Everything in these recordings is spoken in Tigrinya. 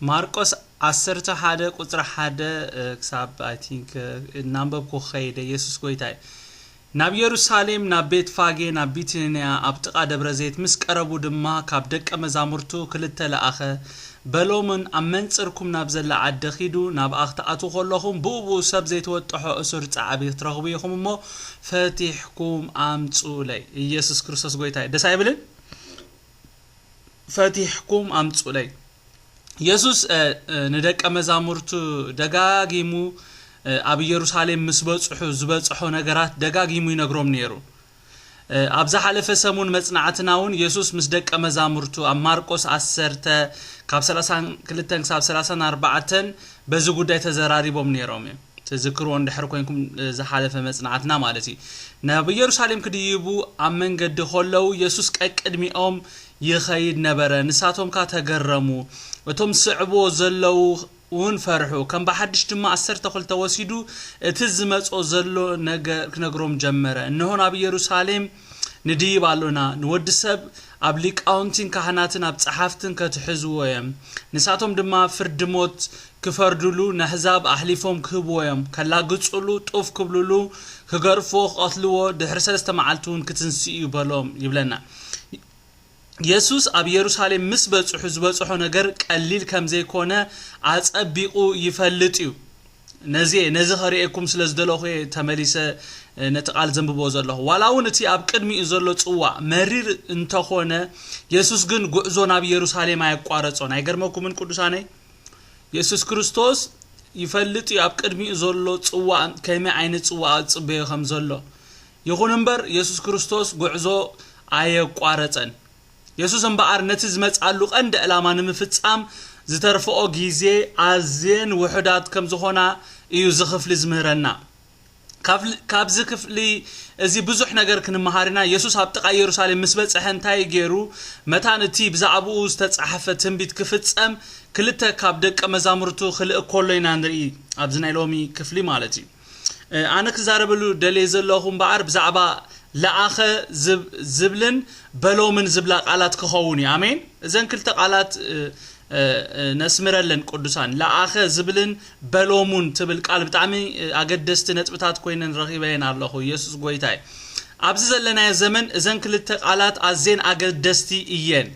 ማርቆስ ዓሰርተ ሓደ ቁጽሪ ሓደ ክሳብ፣ I think፣ እናንበብኩ ክኸይደ፣ ኢየሱስ ጎይታ እዩ። ናብ ኢየሩሳሌም፣ ናብ ቤት ፋጌ፣ ናብ ቢትንያ፣ ኣብ ጥቓ ደብረ ዘይት ምስ ቀረቡ ድማ፣ ካብ ደቀ መዛሙርቱ ክልተ ለኣኸ፣ በሎምን፣ ኣብ መንጽርኩም ናብ ዘላ ዓዲ ኺዱ፣ ናብኣ ክትኣትዉ ከለኹም፣ ብኡ ብኡ ሰብ ዘይተወጥሖ እሱር ጸዓቢ ክትረኽቡ ኢኹም እሞ፣ ፈቲሕኩም ኣምጹለይ። ኢየሱስ ክርስቶስ ጎይታ እዩ። ደስ ኣይብልን? ፈቲሕኩም ኣምጹለይ። የሱስ፣ እ፣ እ፣ ንደቀ መዛሙርቱ ደጋጊሙ፣ እ፣ ኣብ ኢየሩሳሌም ምስ በጽሑ ዝበጽሖ ነገራት ደጋጊሙ ይነግሮም ነይሩ። እ፣ ኣብ ዝሓለፈ ሰሙን መጽናዕትና እውን የሱስ ምስ ደቀ መዛሙርቱ ኣብ ማርቆስ ዓሰርተ ካብ ሰላሳን ክልተን ክሳብ ሰላሳን ኣርባዕተን በዚ ጉዳይ ተዘራሪቦም ነይሮም እዮም። ትዝክርዎ እንድሕር ኮይንኩም፣ እ፣ ዝሓለፈ መጽናዕትና ማለት እዩ። ናብ ኢየሩሳሌም ክድይቡ ኣብ መንገዲ ከለዉ የሱስ ቀቅድሚኦም ይኸይድ ነበረ። ንሳቶም ከኣ ተገረሙ። እቶም ዝስዕብዎ ዘለዉ እውን ፈርሑ። ከም ብሓድሽ ድማ ዓሰርተ ክልተ ወሲዱ እቲ ዝመጾ ዘሎ ነገር ክነግሮም ጀመረ። እንሆ ናብ ኢየሩሳሌም ንድይብ ኣሎና። ንወዲ ሰብ ኣብ ሊቃውንትን ካህናትን ኣብ ጸሓፍትን ከትሕዝዎ እዮም። ንሳቶም ድማ ፍርዲ ሞት ክፈርድሉ፣ ነሕዛብ ኣሕሊፎም ክህብዎ እዮም። ከላግጹሉ፣ ጡፍ ክብልሉ፣ ክገርፍዎ፣ ክቐትልዎ፣ ድሕሪ ሰለስተ መዓልቲ እውን ክትንስእ እዩ በሎም ይብለና። የሱስ ኣብ ኢየሩሳሌም ምስ በጽሑ ዝበጽሖ ነገር ቀሊል ከም ዘይኮነ ኣጸቢቑ ይፈልጥ እዩ። ነዚ እየ፣ ነዚ ከርእየኩም ስለ ዝደለኹ እየ ተመሊሰ፣ እ፣ ነቲ ቃል ዘንብቦ ዘለኹ። ዋላ እውን እቲ ኣብ ቅድሚኡ ዘሎ ጽዋእ መሪር እንተኾነ፣ የሱስ ግን ጉዕዞ ናብ ኢየሩሳሌም ኣየቋረጾን። ኣይገርመኩምን ቅዱሳነይ? የሱስ ክርስቶስ ይፈልጥ እዩ ኣብ ቅድሚኡ ዘሎ ጽዋእ ከመይ ዓይነት ጽዋእ ዝጽበዮ ከም ዘሎ። ይኹን እምበር፣ የሱስ ክርስቶስ ጉዕዞ ኣየቋረጸን። የሱስ እምበኣር ነቲ ዝመጽኣሉ ቀንዲ ዕላማ ንምፍጻም ዝተርፍኦ ግዜ ኣዝየን ውሑዳት ከም ዝኾና እዩ እዚ ክፍሊ ዝምህረና። ካብ-፣ ካብዚ ክፍሊ እዚ ብዙሕ ነገር ክንመሃር ኢና። የሱስ ኣብ ጥቓ ኢየሩሳሌም ምስ በጽሐ እንታይ ገይሩ? መታን እቲ ብዛዕባኡ ዝተጻሕፈ ትንቢት ክፍጸም ክልተ ካብ ደቀ መዛሙርቱ ክልእክ ከሎ ኢና ንርኢ፣ ኣብዚ ናይ ሎሚ ክፍሊ ማለት እዩ። እ፣ ኣነ ክዛረበሉ ደልየ ዘለኹ እምበኣር ብዛዕባ ለኣኸ ዝብ-፣ ዝብልን በሎምን ዝብላ ቃላት ክኸውን እዩ። ኣሜን። እዘን ክልተ ቃላት፣ እ፣ እ፣ እ፣ ነስምረለን ቅዱሳን። ለኣኸ ዝብልን በሎሙን ትብል ቃል ብጣዕሚ፣ እ፣ ኣገደስቲ ነጥብታት ኮይነን ረኺበየን ኣለኹ። ኢየሱስ ጎይታ እዩ። ኣብዚ ዘለናዮ ዘመን እዘን ክልተ ቃላት ኣዝየን ኣገደስቲ እየን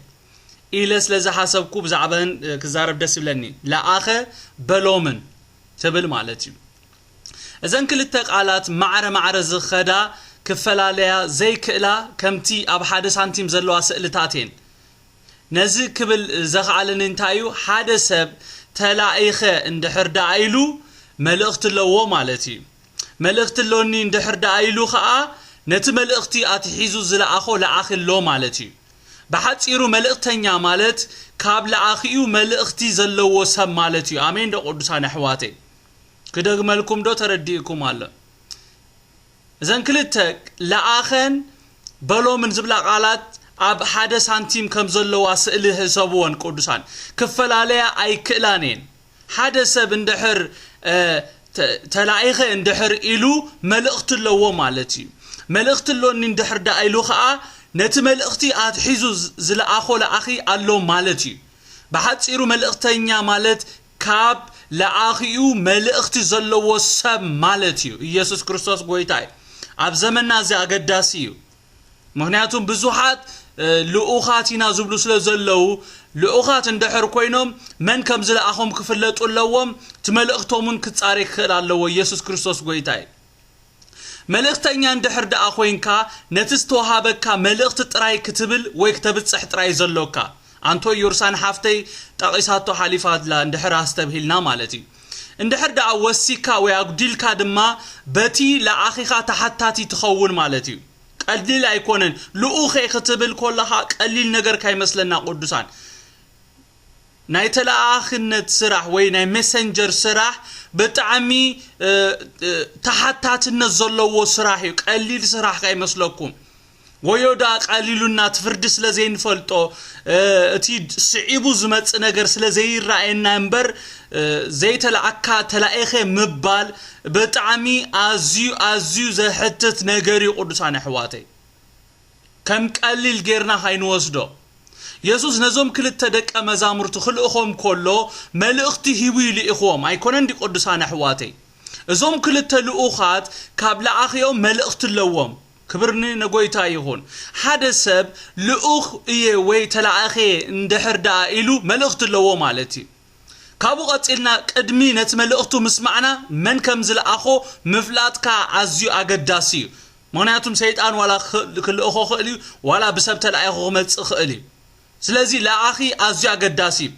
ኢለ ስለ ዝሓሰብኩ ብዛዕባን፣ እ፣ ክዛረብ ደስ ይብለኒ። ለኣኸ በሎምን ትብል ማለት እዩ። እዘን ክልተ ቃላት ማዕረ ማዕረ ዝኸዳ ክፈላለያ ዘይክእላ ከምቲ ኣብ ሓደ ሳንቲም ዘለዋ ስእልታት እየን። ነዚ ክብል ዘኽኣለኒ እንታይ እዩ? ሓደ ሰብ ተላኢኸ እንድሕር ደኣ ኢሉ መልእኽቲ ኣለዎ ማለት እዩ። መልእኽቲ ኣሎኒ እንድሕር ደኣ ኢሉ ኸኣ ነቲ መልእኽቲ ኣትሒዙ ዝለኣኾ ለኣኺ ኣሎ ማለት እዩ። ብሓጺሩ መልእኽተኛ ማለት ካብ ለኣኺኡ መልእኽቲ ዘለዎ ሰብ ማለት እዩ። ኣሜን ዶ ቅዱሳን ኣሕዋተይ? ክደግመልኩም ዶ ተረዲእኩም ኣሎ? እዘን ክልተ ለኣኸን በሎምን ዝብላ ቃላት ኣብ ሓደ ሳንቲም ከም ዘለዋ ስእሊ ህሰብወን ቅዱሳን። ክፈላለያ ኣይክእላን እየን። ሓደ ሰብ እንድሕር፣ እ፣ ተ-፣ ተላኢኸ እንድሕር ኢሉ መልእኽቲ ኣለዎ ማለት እዩ። መልእኽቲ ኣሎኒ እንድሕር ደኣ ኢሉ ኸኣ ነቲ መልእኽቲ ኣትሒዙ ዝ-፣ ዝለኣኾ ለኣኺ ኣሎ ማለት እዩ። ብሓጺሩ መልእኽተኛ ማለት ካብ ለኣኺኡ መልእኽቲ ዘለዎ ሰብ ማለት እዩ። ኢየሱስ ክርስቶስ ጎይታ እዩ። ኣብ ዘመንና እዚ ኣገዳሲ እዩ። ምኽንያቱም ብዙሓት፣ እ፣ ልኡኻት ኢና ዝብሉ ስለ ዘለዉ፣ ልኡኻት እንድሕር ኮይኖም መን ከም ዝለኣኾም ክፍለጡ ኣለዎም። እቲ መልእኽቶም እውን ክጻረይ ክኽእል ኣለዎ። ኢየሱስ ክርስቶስ ጎይታ እዩ። መልእኽተኛ እንድሕር ደኣ ኮይንካ፣ ነቲ ዝተዋሃበካ መልእኽቲ ጥራይ ክትብል ወይ ክተብጽሕ ጥራይ ዘሎካ። ኣንቶ ዮርሳን ሓፍተይ ጠቒሳቶ ሓሊፋ ኣላ፣ እንድሕር ኣስተብሂልና ማለት እዩ። እንድሕር ደኣ ወሲካ ወይ ኣጉዲልካ ድማ፣ በቲ ለኣኺኻ ተሓታቲ ትኸውን ማለት እዩ። ቀሊል ኣይኮነን። ልኡኸይ ክትብል ከለኻ ቀሊል ነገር ካይመስለና ቅዱሳን። ናይ ተለኣኣኽነት ስራሕ ወይ ናይ ሜሰንጀር ስራሕ ብጣዕሚ፣ እ፣ እ፣ ተሓታትነት ዘለዎ ስራሕ እዩ። ቀሊል ስራሕ ካይመስለኩም። ወዮ ደኣ ቀሊሉና እቲ ፍርዲ ስለ ዘይንፈልጦ፣ እ፣ እቲ ስዒቡ ዝመጽእ ነገር ስለ ዘይረኣየና እምበር፣ እ፣ ዘይተለኣካ ተላኢኸ ምባል ብጣዕሚ ኣዝዩ፣ ኣዝዩ ዘሕትት ነገር እዩ ቅዱሳን ኣሕዋተይ። ከም ቀሊል ጌርና ካይንወስዶ። የሱስ ነዞም ክልተ ደቀ መዛሙርቲ ክልእኾም ከሎ፣ መልእኽቲ ሂቡ እዩ ልኢኽዎም። ኣይኮነን ድዩ ቅዱሳን ኣሕዋተይ? እዞም ክልተ ልኡኻት ካብ ለኣኺኦም መልእኽቲ ኣለዎም። ክብር ንጎይታ ይኹን። ሓደ ሰብ ልኡኽ እየ ወይ ተላኣኸ እንድሕር ደኣ ኢሉ መልእኽቲ ኣለዎ ማለት እዩ። ካብኡ ቀጺልና ቅድሚ ነቲ መልእኽቱ ምስማዕና መን ከም ዝለኣኾ ምፍላጥካ ኣዝዩ ኣገዳሲ እዩ። ምኽንያቱም ሰይጣን ዋላ ክል-፣ ክልእኾ ክእል እዩ፣ ዋላ ብሰብ ተላኢኹ ክመጽእ ክእል እዩ። ስለዚ ለኣኺ ኣዝዩ ኣገዳሲ እዩ።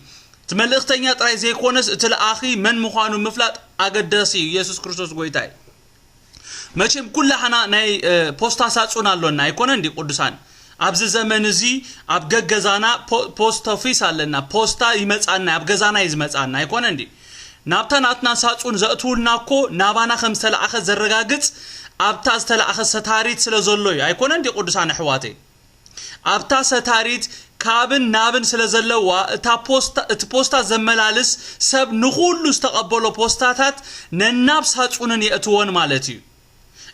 እቲ መልእኽተኛ ጥራይ ዘይኮነስ እቲ ለኣኺ መን ምዃኑ ምፍላጥ ኣገዳሲ እዩ። ኢየሱስ ክርስቶስ ጎይታ እዩ። መቸም ኩላህና ናይ፣ እ፣ ፖስታ ሳጹን ኣሎና ኣይኮነ እንዲ ቅዱሳን? ኣብዚ ዘመን እዚ ኣብ ገገዛና ፖ-፣ ፖስት ኦፊስ ኣለና። ፖስታ ይመጻና፣ ኣብ ገዛና እዩ ዝመጻና ኣይኮነ እንዲ? ናብታ ናትና ሳጹን ዘእትውልና እኮ ናባና ከም ዝተላእኸ ዘረጋግጽ ኣብታ ዝተላእኸ ሰታሪት ስለ ዘሎ እዩ ኣይኮነ እንዲ ቅዱሳን ኣሕዋተይ? ኣብታ ሰታሪት ካብን ናብን ስለ ዘለዋ እታ ፖስታ፣ እቲ ፖስታ ዘመላልስ ሰብ ንኹሉ ዝተቐበሎ ፖስታታት ነናብ ሳጹንን የእትዎን ማለት እዩ።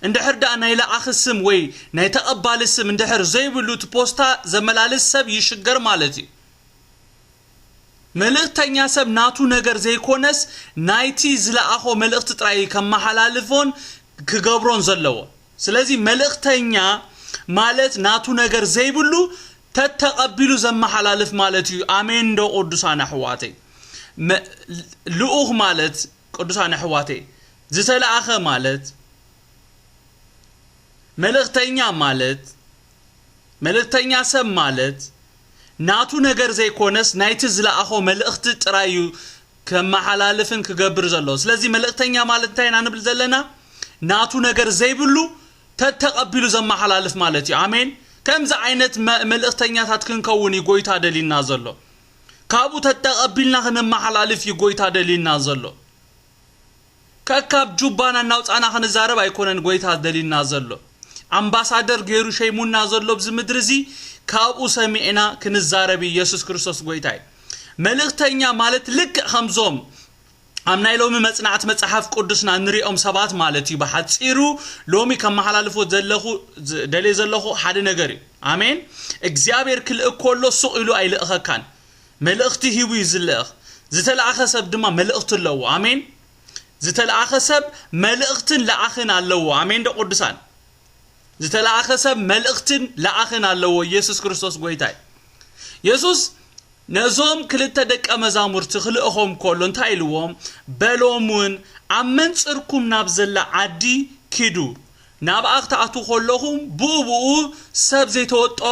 እንድሕር ደኣ ናይ ለኣኺ ስም ወይ ናይ ተቐባሊ ስም እንድሕር ዘይብሉ እቲ ፖስታ ዘመላልስ ሰብ ይሽገር ማለት እዩ። መልእኽተኛ ሰብ ናቱ ነገር ዘይኮነስ ናይቲ ዝለኣኾ መልእኽቲ ጥራይ ከመሓላልፎን ክገብሮን ዘለዎ። ስለዚ መልእኽተኛ ማለት ናቱ ነገር ዘይብሉ ተተቐቢሉ ዘመሓላልፍ ማለት እዩ። ኣሜን ዶ ቅዱሳን ኣሕዋተይ? መ-፣ ልኡኽ ማለት ቅዱሳን ኣሕዋተይ ዝተለኣኸ ማለት መልእኽተኛ ማለት፣ መልእኽተኛ ሰብ ማለት ናቱ ነገር ዘይኮነስ ናይቲ ዝለኣኾ መልእኽቲ ጥራይ እዩ ከመሓላልፍን ክገብር ዘለዎ። ስለዚ መልእኽተኛ ማለት እንታይ ኢና ንብል ዘለና? ናቱ ነገር ዘይብሉ ተተቐቢሉ ዘመሓላልፍ ማለት እዩ። ኣሜን። ከምዚ ዓይነት መ-፣ መልእኽተኛታት ክንከውን እዩ ጎይታ ደልዩና ዘሎ። ካብኡ ተተቐቢልና ክነመሓላልፍ እዩ ጎይታ ደልዩና ዘሎ። ከካብ ጁባና እናውፃእና ክንዛረብ ኣይኮነን ጎይታ ደልዩና ዘሎ። ኣምባሳደር ገይሩ ሸይሙና ዘሎ ኣብዚ ምድሪ እዚ ካብኡ ሰሚዕና ክንዛረብ እዩ። ኢየሱስ ክርስቶስ ጎይታ እዩ። መልእኽተኛ ማለት ልክዕ ከምዞም ኣብ ናይ ሎሚ መጽናዕቲ መጽሓፍ ቅዱስና እንሪኦም ሰባት ማለት እዩ። ብሓጺሩ ሎሚ ከመሓላልፎ ዘለኹ፣ ዝ-፣ ደልየ ዘለኹ ሓደ ነገር እዩ። ኣሜን። እግዚኣብሔር ክልእክ ከሎ ሱቕ ኢሉ ኣይልእኸካን። መልእኽቲ ሂቡ እዩ ዝልእኽ። ዝተለኣኸ ሰብ ድማ መልእኽቲ ኣለዎ። ኣሜን። ዝተለኣኸ ሰብ መልእኽትን ለኣኽን ኣለዎ። ኣሜን ዶ ቅዱሳን? ዝተለኣኸ ሰብ መልእኽትን ለኣኽን ኣለዎ። ኢየሱስ ክርስቶስ ጎይታ እዩ። የሱስ ነዞም ክልተ ደቀ መዛሙርቲ ክልእኾም ከሎ እንታይ ኢልዎም? በሎም እውን፣ ኣብ መንጽርኩም ናብ ዘላ ዓዲ ኪዱ። ናብኣ ክትኣትዉ ከለኹም ብኡ ብኡ ሰብ ዘይተወጥኦ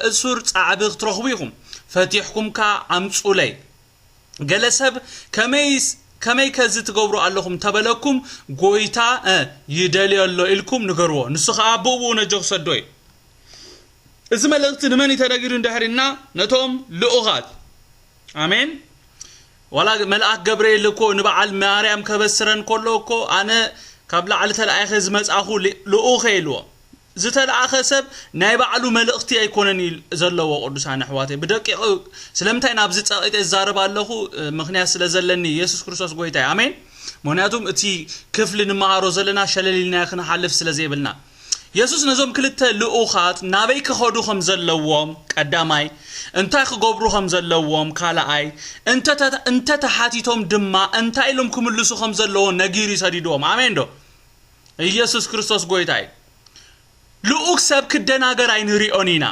እሱር ጻዕቢ ክትረኽቡ ኢኹም። ፈቲሕኩም ከኣ ኣምጹለይ። ገለ ሰብ ከመይስ-፣ ከመይ ከዚ ትገብሩ ኣለኹም እንተበለኩም፣ ጎይታ፣ እ፣ ይደልዮ ኣሎ ኢልኩም ንገርዎ። ንሱ ከኣ ብኡ ብኡ ነጆ ክሰዶ እዩ። እዚ መልእኽቲ ንመን እዩ ተነጊሩ እንድሕር ኢልና፣ ነቶም ልኡኻት። ኣሜን። ዋላ መልኣክ ገብርኤል እኮ ንበዓል ማርያም ከበስረን ከሎ እኮ፣ ኣነ ካብ ላዕሊ ተላኢኸ ዝመጻኹ ል-፣ ልኡኸ ኢልዎ። ዝተለኣኸ ሰብ ናይ ባዕሉ መልእኽቲ ኣይኮነን ኢል-፣ ዘለዎ ቅዱሳን ኣሕዋተይ። ብደቂቕ ስለምንታይ ናብዚ ጸቒጠ ዝዛረብ ኣለኹ? ምኽንያት ስለ ዘለኒ፣ ኢየሱስ ክርስቶስ ጎይታ እዩ። ኣሜን። ምኽንያቱም እቲ ክፍሊ ንመሃሮ ዘለና ሸለል ኢልናዮ ክንሓልፍ ስለ ዘይብልና። የሱስ ነዞም ክልተ ልኡኻት ናበይ ክኸዱ ከም ዘለዎም፣ ቀዳማይ፣ እንታይ ክገብሩ ከም ዘለዎም፣ ካልኣይ፣ እንተ-፣ እንተ ተሓቲቶም ድማ እንታይ ኢሎም ክምልሱ ከም ዘለዎም ነጊሩ ይሰዲድዎም። ኣሜን ዶ? ኢየሱስ ክርስቶስ ጎይታ እዩ። ልኡክ ሰብ ክደናገር ኣይንሪኦን ኢና።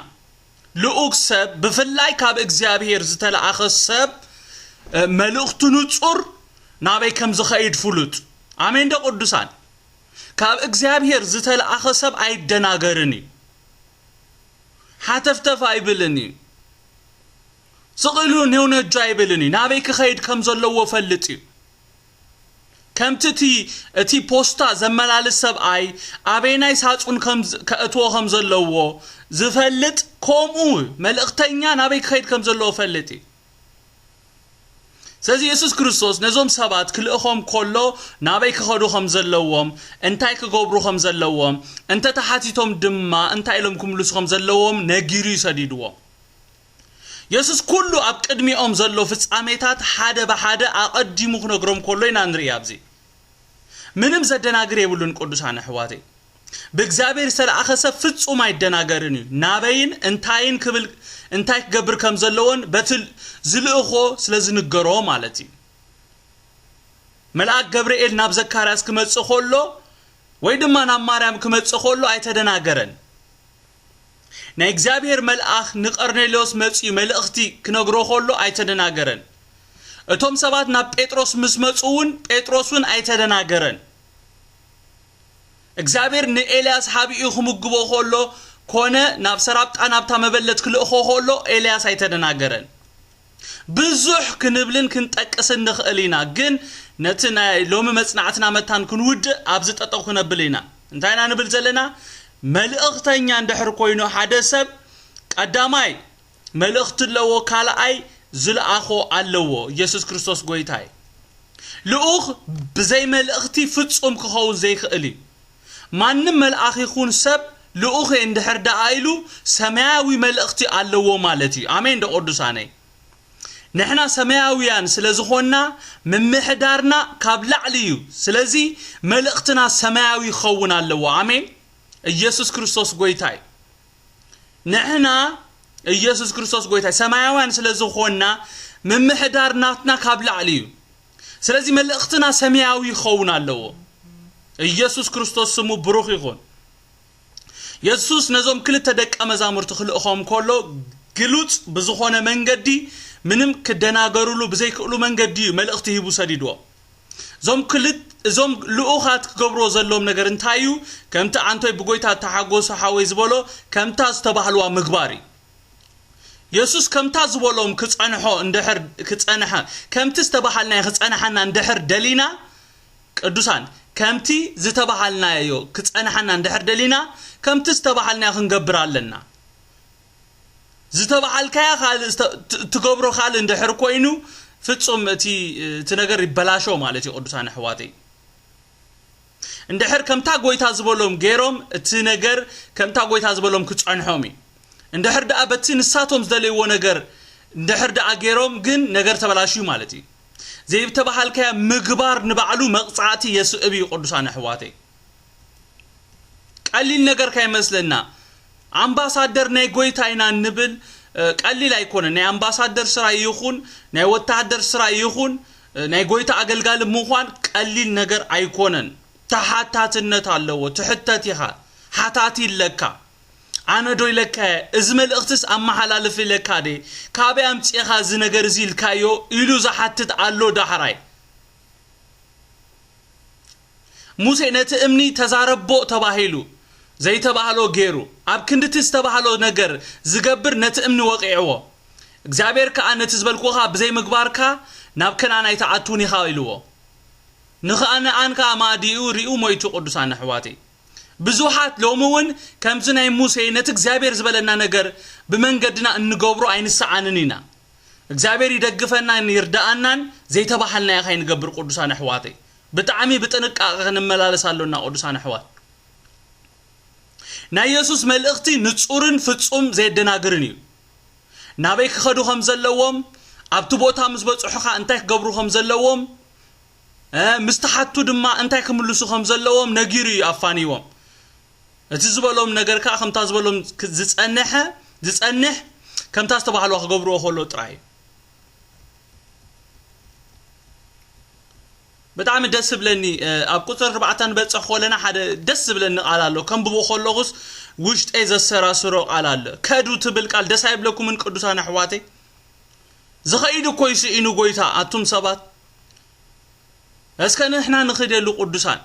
ልኡክ ሰብ፣ ብፍላይ ካብ እግዚኣብሔር ዝተለኣኸ ሰብ፣ እ፣ መልእኽቱ ንጹር፣ ናበይ ከም ዝኸይድ ፍሉጥ። ኣሜን ዶ ቅዱሳን? ካብ እግዚኣብሔር ዝተለኣኸ ሰብ ኣይደናገርን እዩ። ሓተፍተፍ ኣይብልን እዩ። ስቕ ኢሉ ኔው ነጆ ኣይብልን እዩ። ናበይ ክኸይድ ከም ዘለዎ ፈልጥ እዩ። ከምቲ እቲ፣ እቲ ፖስታ ዘመላልስ ሰብኣይ ኣበየናይ ሳጹን ከም ዝ-፣ ከእትዎ ከም ዘለዎ ዝፈልጥ፣ ከምኡ መልእኽተኛ ናበይ ክኸይድ ከም ዘለዎ ፈልጥ እዩ። ስለዚ የሱስ ክርስቶስ ነዞም ሰባት ክልእኾም ከሎ ናበይ ክኸዱ ከም ዘለዎም፣ እንታይ ክገብሩ ከም ዘለዎም፣ እንተ ተሓቲቶም ድማ እንታይ ኢሎም ክምልሱ ከም ዘለዎም ነጊሩ እዩ ሰዲድዎም። የሱስ ኩሉ ኣብ ቅድሚኦም ዘሎ ፍጻሜታት ሓደ ብሓደ ኣቐዲሙ ክነግሮም ከሎ ኢና ንርኢ። ኣብዚ ምንም ዘደናግር የብሉን ቅዱሳን ኣሕዋተይ። ብእግዚኣብሔር ዝተለኣኸ ሰብ ፍጹም ኣይደናገርን እዩ። ናበይን እንታይን ክብል እንታይ ክገብር ከም ዘለዎን በቲ ዝልእኾ ስለ ዝንገሮ ማለት እዩ። መልኣክ ገብርኤል ናብ ዘካርያስ ክመጽእ ከሎ ወይ ድማ ናብ ማርያም ክመጽእ ከሎ ኣይተደናገረን። ናይ እግዚኣብሔር መልኣኽ ንቀርኔሌዎስ መጺኡ መልእኽቲ ክነግሮ ከሎ ኣይተደናገረን። እቶም ሰባት ናብ ጴጥሮስ ምስ መጹ እውን ጴጥሮስ እውን ኣይተደናገረን። እግዚኣብሔር ንኤልያስ ሓቢኡ ክምግቦ ከሎ ኮነ ናብ ሰራብጣ ናብታ መበለት ክልእኾ ከሎ ኤልያስ ኣይተደናገረን። ብዙሕ ክንብልን ክንጠቅስን ንኽእል ኢና፣ ግን ነቲ ናይ ሎሚ መጽናዕትና መታን ክንውድእ ኣብዚ ጠጠው ክነብል ኢና። እንታይ ኢና ንብል ዘለና? መልእኽተኛ እንድሕር ኮይኑ ሓደ ሰብ ቀዳማይ መልእኽቲ ኣለዎ፣ ካልኣይ ዝለኣኾ ኣለዎ። ኢየሱስ ክርስቶስ ጎይታይ ልኡኽ ብዘይ መልእኽቲ ፍጹም ክኸውን ዘይክእል እዩ። ማንም መልኣኽ ይኹን ሰብ ልኡኽ እንድሕር ደኣ ኢሉ ሰማያዊ መልእኽቲ ኣለዎ ማለት እዩ። ኣሜን ዶ ቅዱሳነይ? ንሕና ሰማያውያን ስለ ዝኾንና ምምሕዳርና ካብ ላዕሊ እዩ። ስለዚ መልእኽትና ሰማያዊ ክኸውን ኣለዎ። ኣሜን። ኢየሱስ ክርስቶስ ጎይታይ። ንሕና ኢየሱስ ክርስቶስ ጎይታይ ሰማያውያን ስለ ዝኾንና ምምሕዳር ናትና ካብ ላዕሊ እዩ። ስለዚ መልእኽትና ሰማያዊ ይኸውን ኣለዎ። ኢየሱስ ክርስቶስ ስሙ ብሩኽ ይኹን። የሱስ ነዞም ክልተ ደቀ መዛሙርቲ ክልእኾም ከሎ ግሉጽ ብዝኾነ መንገዲ ምንም ክደናገሩሉ ብዘይክእሉ መንገዲ እዩ መልእኽቲ ሂቡ ሰዲድዎም። እዞም ክልት እዞም ልኡኻት ክገብርዎ ዘለዎም ነገር እንታይ እዩ? ከምቲ ኣንቶይ ብጎይታ ተሓጎሱ ሓወይ ዝበሎ ከምታ ዝተባህልዋ ምግባር እዩ። የሱስ ከምታ ዝበሎም ክጸንሖ እንድሕር ክጸንሐ ከምቲ ዝተባሃልናዮ ክጸንሐና እንድሕር ደሊና ቅዱሳን ከምቲ ዝተባሃልናዮ ክጸንሐና እንድሕር ደሊና ከምቲ ዝተባሃልናዮ ክንገብር ኣለና። ዝተባሃልካያ ካልእ ዝተ- ት- ትገብሮ ካልእ እንድሕር ኮይኑ ፍጹም እቲ እቲ ነገር ይበላሾ ማለት እዩ። ቅዱሳን ኣሕዋተይ እንድሕር ከምታ ጎይታ ዝበሎም ገይሮም እቲ ነገር ከምታ ጎይታ ዝበሎም ክጸንሖም እዩ። እንድሕር ደኣ በቲ ንሳቶም ዝደለይዎ ነገር እንድሕር ደኣ ገይሮም ግን ነገር ተበላሽዩ ማለት እዩ። ዘይተባሃልካያ ምግባር ንባዕሉ መቕጻዕቲ የስእብ እዩ። ቅዱሳን ኣሕዋተይ ቀሊል ነገር ካይመስለና ኣምባሳደር ናይ ጎይታ ኢና እንብል ቀሊል ኣይኮነን። ናይ ኣምባሳደር ስራ ይኹን ናይ ወታደር ስራ ይኹን ናይ ጎይታ ኣገልጋሊ ምዃን ቀሊል ነገር ኣይኮነን። ተሓታትነት ኣለዎ። ትሕተት ኢኻ። ሓታቲ ኣለካ። ኣነ ዶ ኢለካ እዚ መልእኽትስ ኣመሓላልፍ ኢለካ ደ ካበይ ኣምፂኻ እዚ ነገር እዚ ኢልካዮ ኢሉ ዝሓትት ኣሎ ዳሕራይ። ሙሴ ነቲ እምኒ ተዛረቦ ተባሂሉ ዘይተባህሎ ገይሩ ኣብ ክንድቲ ዝተባህሎ ነገር ዝገብር ነቲ እምኒ ወቂዕዎ። እግዚኣብሔር ከዓ ነቲ ዝበልኩኻ ብዘይምግባርካ ናብ ከነኣን ኣይትኣቱን ኢኻ ኢልዎ። ንኸነኣን ከዓ ማዲኡ ሪኡ ሞይቱ። ቅዱሳን ኣሕዋተይ ብዙሓት ሎሚ እውን ከምዚ ናይ ሙሴ ነቲ እግዚኣብሔር ዝበለና ነገር ብመንገድና እንገብሮ ኣይንሰኣንን ኢና። እግዚኣብሔር ይደግፈናን ይርዳኣናን ዘይተባሃልናዮ ከይንገብር። ቅዱሳን ኣሕዋተይ ብጣዕሚ ብጥንቃቐ ክንመላለስ ኣሎና። ቅዱሳን ኣሕዋት ናይ የሱስ መልእኽቲ ንጹርን ፍጹም ዘየደናግርን እዩ። ናበይ ክኸዱ ከም ዘለዎም ኣብቲ ቦታ ምስ በጽሑኻ እንታይ ክገብሩ ከም ዘለዎም ምስ ተሓቱ ድማ እንታይ ክምልሱ ከም ዘለዎም ነጊሩ እዩ ኣፋንይዎም። እቲ ዝበሎም ነገር ከዓ ከምታ ዝበሎም ዝጸንሐ ዝጸንሕ ከምታ ዝተባህልዋ ክገብርዎ ከሎ ጥራይ እዩ። ብጣዕሚ ደስ ዝብለኒ ኣብ ቁፅሪ ኣርባዕተ ንበፅሕ ከለና ሓደ ደስ ዝብለኒ ቃል ኣሎ። ከንብቦ ከለኹስ ውሽጠይ ዘሰራስሮ ቃል ኣሎ። ከዱ ትብል ቃል ደስ ኣይብለኩምን ቅዱሳን ኣሕዋተይ? ዝኸይድ እኮ ይስኢኑ ጎይታ ኣቱም ሰባት። እስከ ንሕና ንኽደሉ ቅዱሳን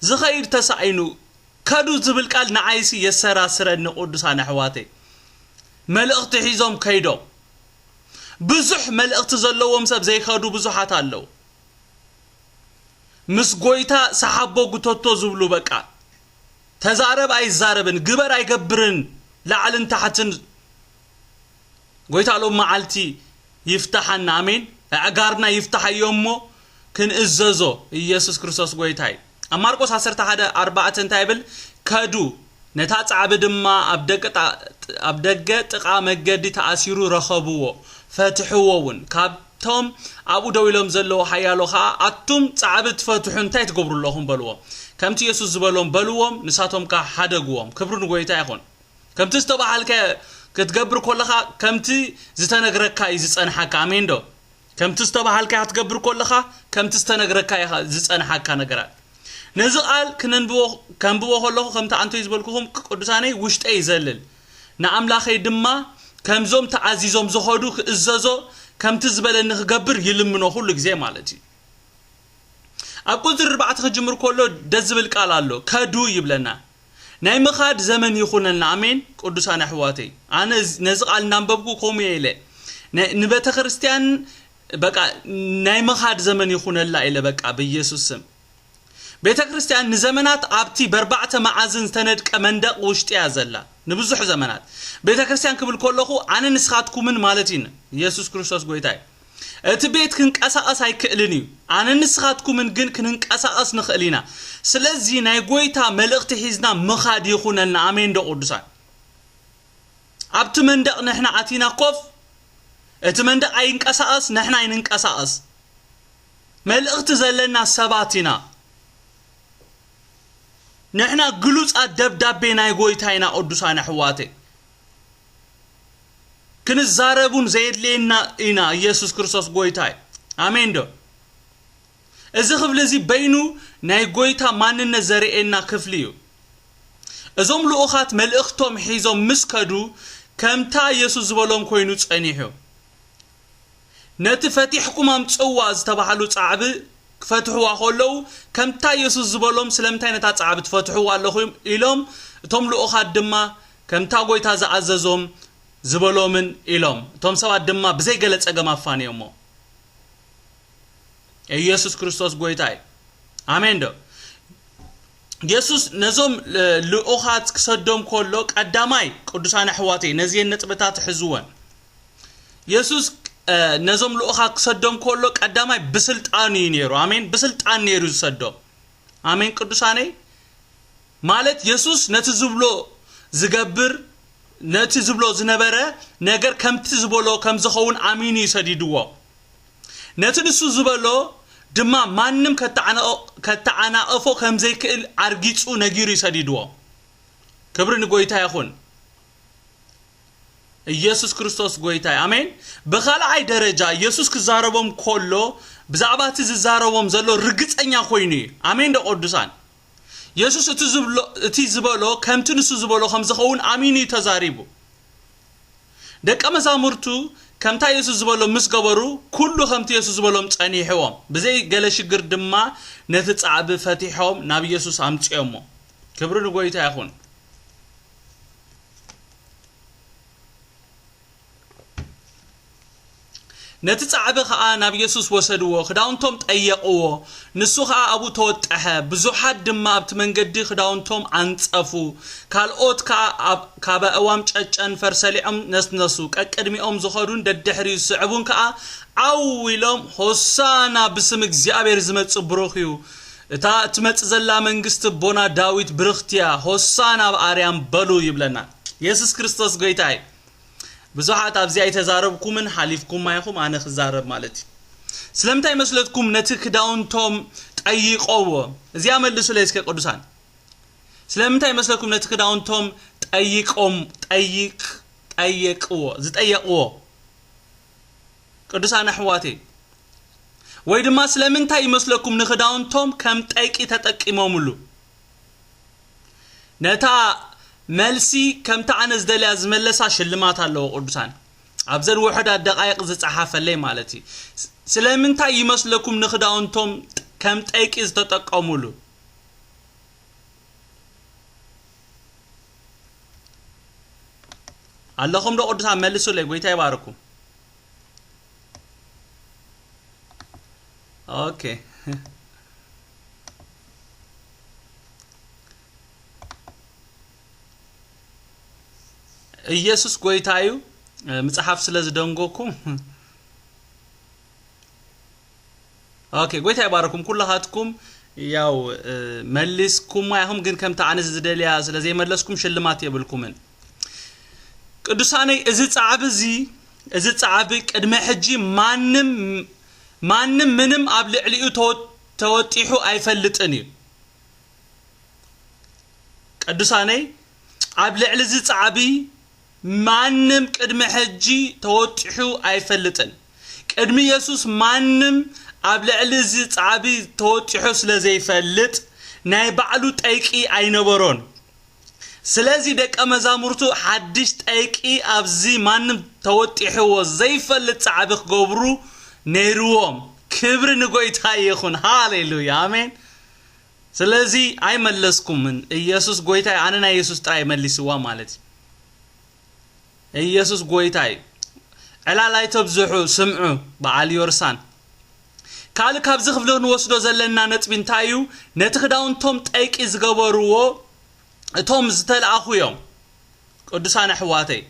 ዝኸይድ ተሳኢኑ ከዱ ዝብል ቃል ንዓይሲ የሰራስረኒ። ቅዱሳን ኣሕዋተይ መልእኽቲ ሒዞም ከይዶም ብዙሕ መልእኽቲ ዘለዎም ሰብ ዘይከዱ ብዙሓት ኣለዉ። ምስ ጎይታ ሰሓቦ ጉተቶ ዝብሉ በቃ ተዛረብ ኣይዛረብን ግበር ኣይገብርን ላዕልን ታሕትን ጎይታ ሎም መዓልቲ ይፍታሓና። ኣሜን። ኣዕጋርና ይፍታሓዮ እሞ ክንእዘዞ ኢየሱስ ክርስቶስ ጎይታ እዩ። ኣብ ማርቆስ ዓሰርተ ሓደ ኣርባዕተ እንታይ ይብል? ከዱ ነታ ጻዕቢ ድማ ኣብ ደገ ጣ- ኣብ ደገ ጥቓ መገዲ ተኣሲሩ ረኸብዎ፣ ፈትሕዎ እውን። ካብቶም ኣብኡ ደው ኢሎም ዘለዉ ሓያሎ ኸዓ ኣቱም ጻዕቢ ትፈትሑ እንታይ ትገብሩ ኣለኹም በልዎም። ከምቲ የሱስ ዝበሎም በልዎም፣ ንሳቶም ከኣ ሓደግዎም። ክብሪ ንጎይታ ይኹን። ከምቲ ዝተባሃልካዮ ክትገብር ከለኻ ከምቲ ዝተነግረካ እዩ ዝጸንሓካ። ኣሜን ዶ? ከምቲ ዝተባሃልካዮ ክትገብር ከለኻ ከምቲ ዝተነግረካ እዩ ዝጸንሓካ ነገራት። ነዚ ቃል ክነንብቦ ከንብቦ ከለኹ ከምቲ ኣንቶይ ዝበልኩኹም ቅዱሳነይ ውሽጠይ ይዘልል፣ ንኣምላኸይ ድማ ከምዞም ተኣዚዞም ዝኸዱ ክእዘዞ ከምቲ ዝበለኒ ክገብር ይልምኖ ኩሉ ግዜ ማለት እዩ። ኣብ ቁፅሪ ኣርባዕተ ክጅምር ከሎ ደስ ዝብል ቃል ኣሎ። ከዱ ይብለና። ናይ ምኻድ ዘመን ይኹነልና። ኣሜን። ቅዱሳን ኣሕዋተይ፣ ኣነ ነዚ ቃል እናንበብኩ ከምኡ እየ ኢለ ንቤተ ክርስቲያን በቃ ናይ ምኻድ ዘመን ይኹነላ ኢለ በቃ ብኢየሱስ ስም። ቤተ ክርስቲያን ንዘመናት ኣብቲ በርባዕተ መዓዝን ዝተነድቀ መንደቕ ውሽጢ እያ ዘላ። ንብዙሕ ዘመናት ቤተ ክርስቲያን ክብል ከለኹ ኣነ ንስኻትኩምን ማለት እዩ። ኢየሱስ ክርስቶስ ጎይታ እዩ። እቲ ቤት ክንቀሳቐስ ኣይክእልን እዩ። ኣነ ንስኻትኩምን ግን ክንንቀሳቐስ ንኽእል ኢና። ስለዚ ናይ ጎይታ መልእኽቲ ሒዝና ምኻድ ይኹነልና። ኣሜን ዶ ቅዱሳን? ኣብቲ መንደቕ ንሕና ኣቲና ኮፍ፣ እቲ መንደቕ ኣይንቀሳቐስ፣ ንሕና ኣይንንቀሳቐስ። መልእኽቲ ዘለና ሰባት ኢና። ንሕና ግሉጻት ደብዳቤ ናይ ጎይታ ኢና። ቅዱሳን ኣሕዋተይ፣ ክንዛረቡን ዘየድልየና ኢና። ኢየሱስ ክርስቶስ ጎይታ እዩ። ኣሜን ዶ? እዚ ክፍሊ እዚ በይኑ ናይ ጎይታ ማንነት ዘርእየና ክፍሊ እዩ። እዞም ልኡኻት መልእኽቶም ሒዞም ምስ ከዱ ከምታ ኢየሱስ ዝበሎም ኮይኑ ጸኒሑ። ነቲ ፈቲሕኩም ኣምጽዋ ዝተባህሉ ጻዕቢ ክፈትሕዋ ከለዉ ከምታ ኢየሱስ ዝበሎም ስለምንታይ ነታ ጻዕቢ ትፈትሕዋ ኣለኹም ኢሎም፣ እቶም ልኡኻት ድማ ከምታ ጎይታ ዝኣዘዞም ዝበሎምን ኢሎም። እቶም ሰባት ድማ ብዘይ ገለ ጸገም ኣፋንዮሞ። ኢየሱስ ክርስቶስ ጎይታ እዩ። ኣሜን ዶ? ኢየሱስ ነዞም ልኡኻት ክሰዶም ከሎ ቀዳማይ ቅዱሳን ኣሕዋተይ ነዚየን ነጥብታት ሕዝወን። ኢየሱስ ነዞም ልኡኻት ክሰዶም ከሎ ቀዳማይ ብስልጣን እዩ ነይሩ። ኣሜን። ብስልጣን ነይሩ ዝሰዶም። ኣሜን ቅዱሳነይ። ማለት ኢየሱስ ነቲ ዝብሎ ዝገብር፣ ነቲ ዝብሎ ዝነበረ ነገር ከምቲ ዝበሎ ከም ዝኸውን ኣሚኑ እዩ ሰዲድዎ። ነቲ ንሱ ዝበሎ ድማ ማንም ከተዓናቕፎ ከም ዘይክእል ኣርጊጹ ነጊሩ እዩ ሰዲድዎ። ክብሪ ንጎይታ ይኹን። ኢየሱስ ክርስቶስ ጎይታ እዩ። ኣሜን። ብኻልኣይ ደረጃ ኢየሱስ ክዛረቦም ከሎ ብዛዕባ እቲ ዝዛረቦም ዘሎ ርግጸኛ ኮይኑ እዩ። ኣሜን ዶ ቅዱሳን? ኢየሱስ እቲ ዝበሎ ከምቲ ንሱ ዝበሎ ከም ዝኸውን ኣሚኑ እዩ ተዛሪቡ። ደቀ መዛሙርቱ ከምታ ኢየሱስ ዝበሎ ምስ ገበሩ ኩሉ ከምቲ ኢየሱስ ዝበሎም ጸኒሕዎም። ብዘይ ገለ ሽግር ድማ ነቲ ጻዕቢ ፈቲሖም ናብ ኢየሱስ ኣምጺኦሞ። ክብሪ ንጎይታ ይኹን። ነቲ ጻዕቢ ኸኣ ናብ ኢየሱስ ወሰድዎ፣ ክዳውንቶም ጠየቕዎ። ንሱ ኸኣ ኣብኡ ተወጠሐ። ብዙሓት ድማ ኣብቲ መንገዲ ክዳውንቶም ኣንጸፉ። ካልኦት ከኣ ካብ ኣእዋም ጨጨንፈር ሰሊዖም ነስነሱ። ቀቅድሚኦም ዝኸዱን ደድሕሪኡ ዝስዕቡን ከኣ ዓው ኢሎም፣ ሆሳና ብስም እግዚኣብሔር ዝመጽእ ብሩኽ እዩ። እታ እትመጽእ ዘላ መንግስቲ ኣቦና ዳዊት ብርኽቲ እያ። ሆሳና ኣብ ኣርያም በሉ ይብለና። ኢየሱስ ክርስቶስ ጎይታ እዩ። ብዙሓት ኣብዚ ኣይተዛረብኩምን ሓሊፍኩማ ኢኹም፣ ኣነ ክዛረብ ማለት እዩ። ስለምንታይ መስለትኩም ነቲ ክዳውንቶም ጠይቀዎ? እዚኣ መልሱለይ እስከ ቅዱሳን። ስለምንታይ መስለኩም ነቲ ክዳውንቶም ጠይቆም ጠይቅ ጠየቅዎ ዝጠየቅዎ ቅዱሳን ኣሕዋተይ? ወይ ድማ ስለምንታይ ይመስለኩም ንክዳውንቶም ከም ጠይቂ ተጠቂሞምሉ? ነታ መልሲ ከምታ ኣነ ዝደልያ ዝመለሳ ሽልማት ኣለዎ ቅዱሳን። ኣብዘን ውሑዳት ደቃይቕ ዝጸሓፈለይ ማለት እዩ። ስለምንታይ ይመስለኩም ንክዳውንቶም ከም ጠይቂ ዝተጠቀሙሉ? ኣለኹም ዶ ቅዱሳን? መልሱለይ። ጎይታ ይባርኩም። ኦኬ። ኢየሱስ ጎይታ እዩ። ምጽሓፍ ስለ ዝደንጎኩም። ኦኬ፣ ጎይታ ይባረኩም ኩላኻትኩም። ያው መሊስኩማ ኢኹም፣ ግን ከምቲ ኣነ ዝደልያ ስለ ዘይመለስኩም ሽልማት የብልኩምን። ቅዱሳነይ፣ እዚ ጻዕቢ እዚ እዚ ጻዕቢ ቅድሚ ሕጂ ማንም ማንም ምንም ኣብ ልዕሊኡ ተወ- ተወጢሑ ኣይፈልጥን እዩ። ቅዱሳነይ፣ ኣብ ልዕሊ እዚ ጻዕቢ ማንም ቅድሚ ሕጂ ተወጢሑ ኣይፈልጥን። ቅድሚ የሱስ ማንም ኣብ ልዕሊ እዚ ጻዕቢ ተወጢሑ ስለ ዘይፈልጥ ናይ ባዕሉ ጠይቂ ኣይነበሮን። ስለዚ ደቀ መዛሙርቱ ሓድሽ ጠይቂ ኣብዚ ማንም ተወጢሕዎ ዘይፈልጥ ጻዕቢ ክገብሩ ነይርዎም። ክብሪ ንጎይታ ይኹን። ሃሌሉያ፣ ኣሜን። ስለዚ ኣይመለስኩምን። ኢየሱስ ጎይታይ፣ ኣነ ናይ የሱስ ጥራይ መልስዋ ማለት እዩ። ኢየሱስ ጎይታይ። ዕላል ኣይተብዝሑ፣ ስምዑ። በዓል ዮርሳን። ካልእ ካብዚ ክፍሊ ክንወስዶ ዘለና ነጥቢ እንታይ እዩ? ነቲ ክዳውንቶም ጠይቂ ዝገበርዎ እቶም ዝተለኣኹ እዮም። ቅዱሳን ኣሕዋተይ፣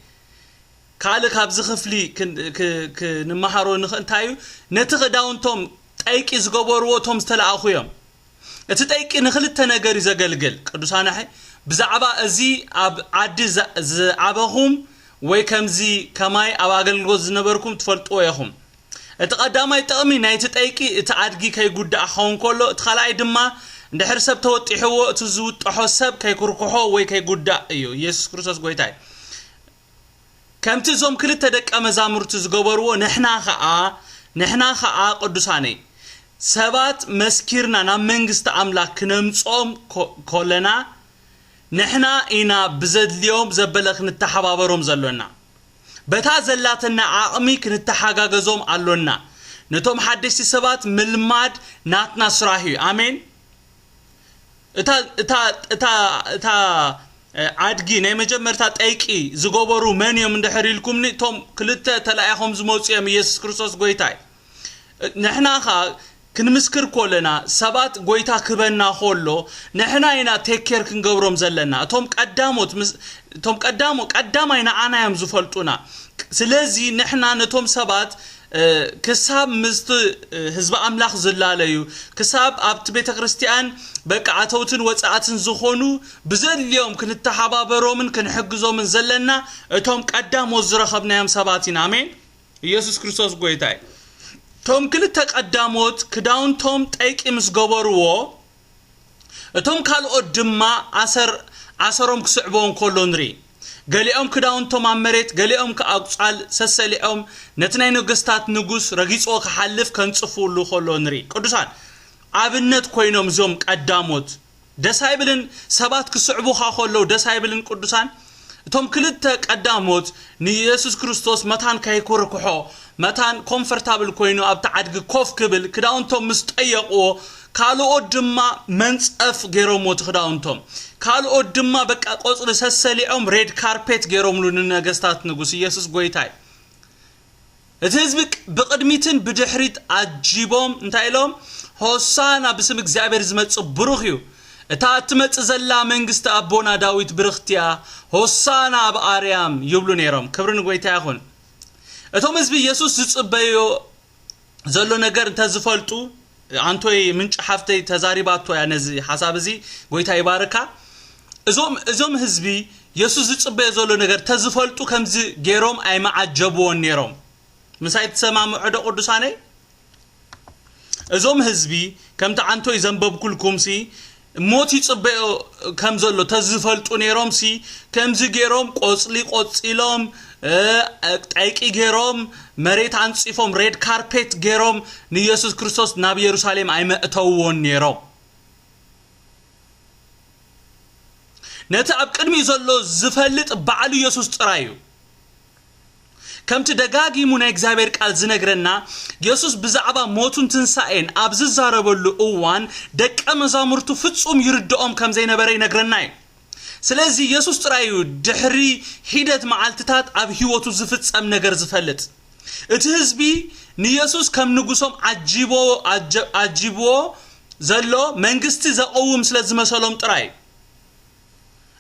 ካልእ ካብዚ ክፍሊ ክን- ክ- ክንመሃሮ ንኽእል እንታይ እዩ? ነቲ ክዳውንቶም ጠይቂ ዝገበርዎ እቶም ዝተለኣኹ እዮም። እቲ ጠይቂ ንኽልተ ነገር እዩ ዘገልግል። ቅዱሳን ኣሐ ብዛዕባ እዚ ኣብ ዓዲ ዝ- ዝዓበኹም ወይ ከምዚ ከማይ ኣብ ኣገልግሎት ዝነበርኩም ትፈልጥዎ ኢኹም። እቲ ቀዳማይ ጥቕሚ ናይቲ ጠይቂ እቲ ኣድጊ ከይጉዳእ ክኸውን ከሎ፣ እቲ ካልኣይ ድማ እንድሕር ሰብ ተወጢሕዎ እቲ ዝውጥሖ ሰብ ከይኩርኩሖ ወይ ከይጉዳእ እዩ። ኢየሱስ ክርስቶስ ጎይታ እዩ። ከምቲ እዞም ክልተ ደቀ መዛሙርቲ ዝገበርዎ ንሕና ኸኣ ንሕና ኸኣ ቅዱሳነይ ሰባት መስኪርና ናብ መንግስቲ ኣምላኽ ክነምጽኦም ኮ- ኮለና ንሕና ኢና ብዘድልዮም ዘበለ ክንተሓባበሮም ዘሎና። በታ ዘላትና ዓቕሚ ክንተሓጋገዞም ኣሎና። ነቶም ሓደሽቲ ሰባት ምልማድ ናትና ስራሕ እዩ። ኣሜን። እታ እታ እታ እታ ኣድጊ ናይ መጀመርታ ጠይቂ ዝገበሩ መን እዮም እንድሕር ኢልኩምኒ፣ እቶም ክልተ ተላኢኾም ዝመፁ እዮም። ኢየሱስ ክርስቶስ ጎይታ እዩ። ንሕና ኸ ክንምስክር ኮለና ሰባት ጎይታ ክበና ኮሎ ንሕና ኢና ቴክ ኬር ክንገብሮም ዘለና። እቶም ቀዳሞት ምስ- እቶም ቀዳሞ ቀዳማይ ንዓና እዮም ዝፈልጡና። ስለዚ ንሕና ነቶም ሰባት ክሳብ ምስቲ ህዝቢ ኣምላኽ ዝላለዩ ክሳብ ኣብቲ ቤተ ክርስቲያን በቃ ኣተውትን ወፃእትን ዝኾኑ ብዘድልዮም ክንተሓባበሮምን ክንሕግዞምን ዘለና እቶም ቀዳሞት ዝረኸብናዮም ሰባት ኢና። ኣሜን። ኢየሱስ ክርስቶስ ጎይታ እዩ። እቶም ክልተ ቀዳሞት ክዳውንቶም ጠይቂ ምስ ገበርዎ እቶም ካልኦት ድማ ኣሰር ኣሰሮም ክስዕብዎ እንከሎ ንርኢ። ገሊኦም ክዳውንቶም ኣብ መሬት ገሊኦም ከኣ ኣቁጻል ሰሰሊዖም ነቲ ናይ ነገስታት ንጉስ ረጊጽዎ ክሓልፍ ከንጽፉሉ ከሎ ንርኢ። ቅዱሳን ኣብነት ኮይኖም እዞም ቀዳሞት ደስ ኣይብልን? ሰባት ክስዕቡኻ ከለዉ ደስ ኣይብልን? ቅዱሳን እቶም ክልተ ቀዳሞት ንኢየሱስ ክርስቶስ መታን ከይኩርኩሖ መታን ኮምፈርታብል ኮይኑ ኣብቲ ዓድጊ ኮፍ ክብል ክዳውንቶም ምስ ጠየቕዎ ካልኦት ድማ መንጸፍ ገይሮምዎ እቲ ክዳውንቶም ካልኦት ድማ በቃ ቆጽሊ ሰሰሊዖም ሬድ ካርፔት ገይሮምሉ ንነገስታት ንጉስ ኢየሱስ ጎይታይ። እቲ ህዝቢ ብቕድሚትን ብድሕሪት ኣጂቦም እንታይ ኢሎም? ሆሳና ብስም እግዚኣብሔር ዝመጽእ ብሩኽ እዩ፣ እታ እትመጽእ ዘላ መንግስቲ ኣቦና ዳዊት ብርኽቲ እያ፣ ሆሳና ኣብ ኣርያም ይብሉ ነይሮም። ክብሪ ንጎይታ ይኹን። እቶም ህዝቢ ኢየሱስ ዝጽበዮ ዘሎ ነገር እንተዝፈልጡ ኣንቶይ ምንጪ ሓፍተይ ተዛሪባቶ እያ ነዚ ሓሳብ እዚ። ጎይታ ይባርካ። እዞም እዞም ህዝቢ የሱስ ዝጽበዮ ዘሎ ነገር ተዝፈልጡ ከምዚ ገይሮም ኣይመዓጀብዎን ነይሮም። ምሳይ ትሰማምዑ ዶ ቅዱሳነይ? እዞም ህዝቢ ከምቲ ኣንቶይ ዘንበብኩልኩም ሲ ሞት ይጽበዮ ከም ዘሎ ተዝፈልጡ ነይሮም ሲ ከምዚ ገይሮም ቆጽሊ ቆጺሎም ጠይቂ ገይሮም መሬት ኣንጺፎም ሬድ ካርፔት ገይሮም ንኢየሱስ ክርስቶስ ናብ ኢየሩሳሌም ኣይመእተውዎን ነይሮም። ነቲ ኣብ ቅድሚኡ ዘሎ ዝፈልጥ ባዕሉ ኢየሱስ ጥራይ እዩ። ከምቲ ደጋጊሙ ናይ እግዚኣብሔር ቃል ዝነግረና ኢየሱስ ብዛዕባ ሞቱን ትንሳኤን ኣብ ዝዛረበሉ እዋን ደቀ መዛሙርቱ ፍጹም ይርድኦም ከም ዘይነበረ ይነግረና እዩ። ስለዚ ኢየሱስ ጥራይ እዩ ድሕሪ ሒደት መዓልትታት ኣብ ህይወቱ ዝፍጸም ነገር ዝፈልጥ። እቲ ህዝቢ ንኢየሱስ ከም ንጉሶም ዓጂቦ ኣጀ- ኣጂብዎ ዘሎ መንግስቲ ዘቐውም ስለ ዝመሰሎም ጥራይ እዩ።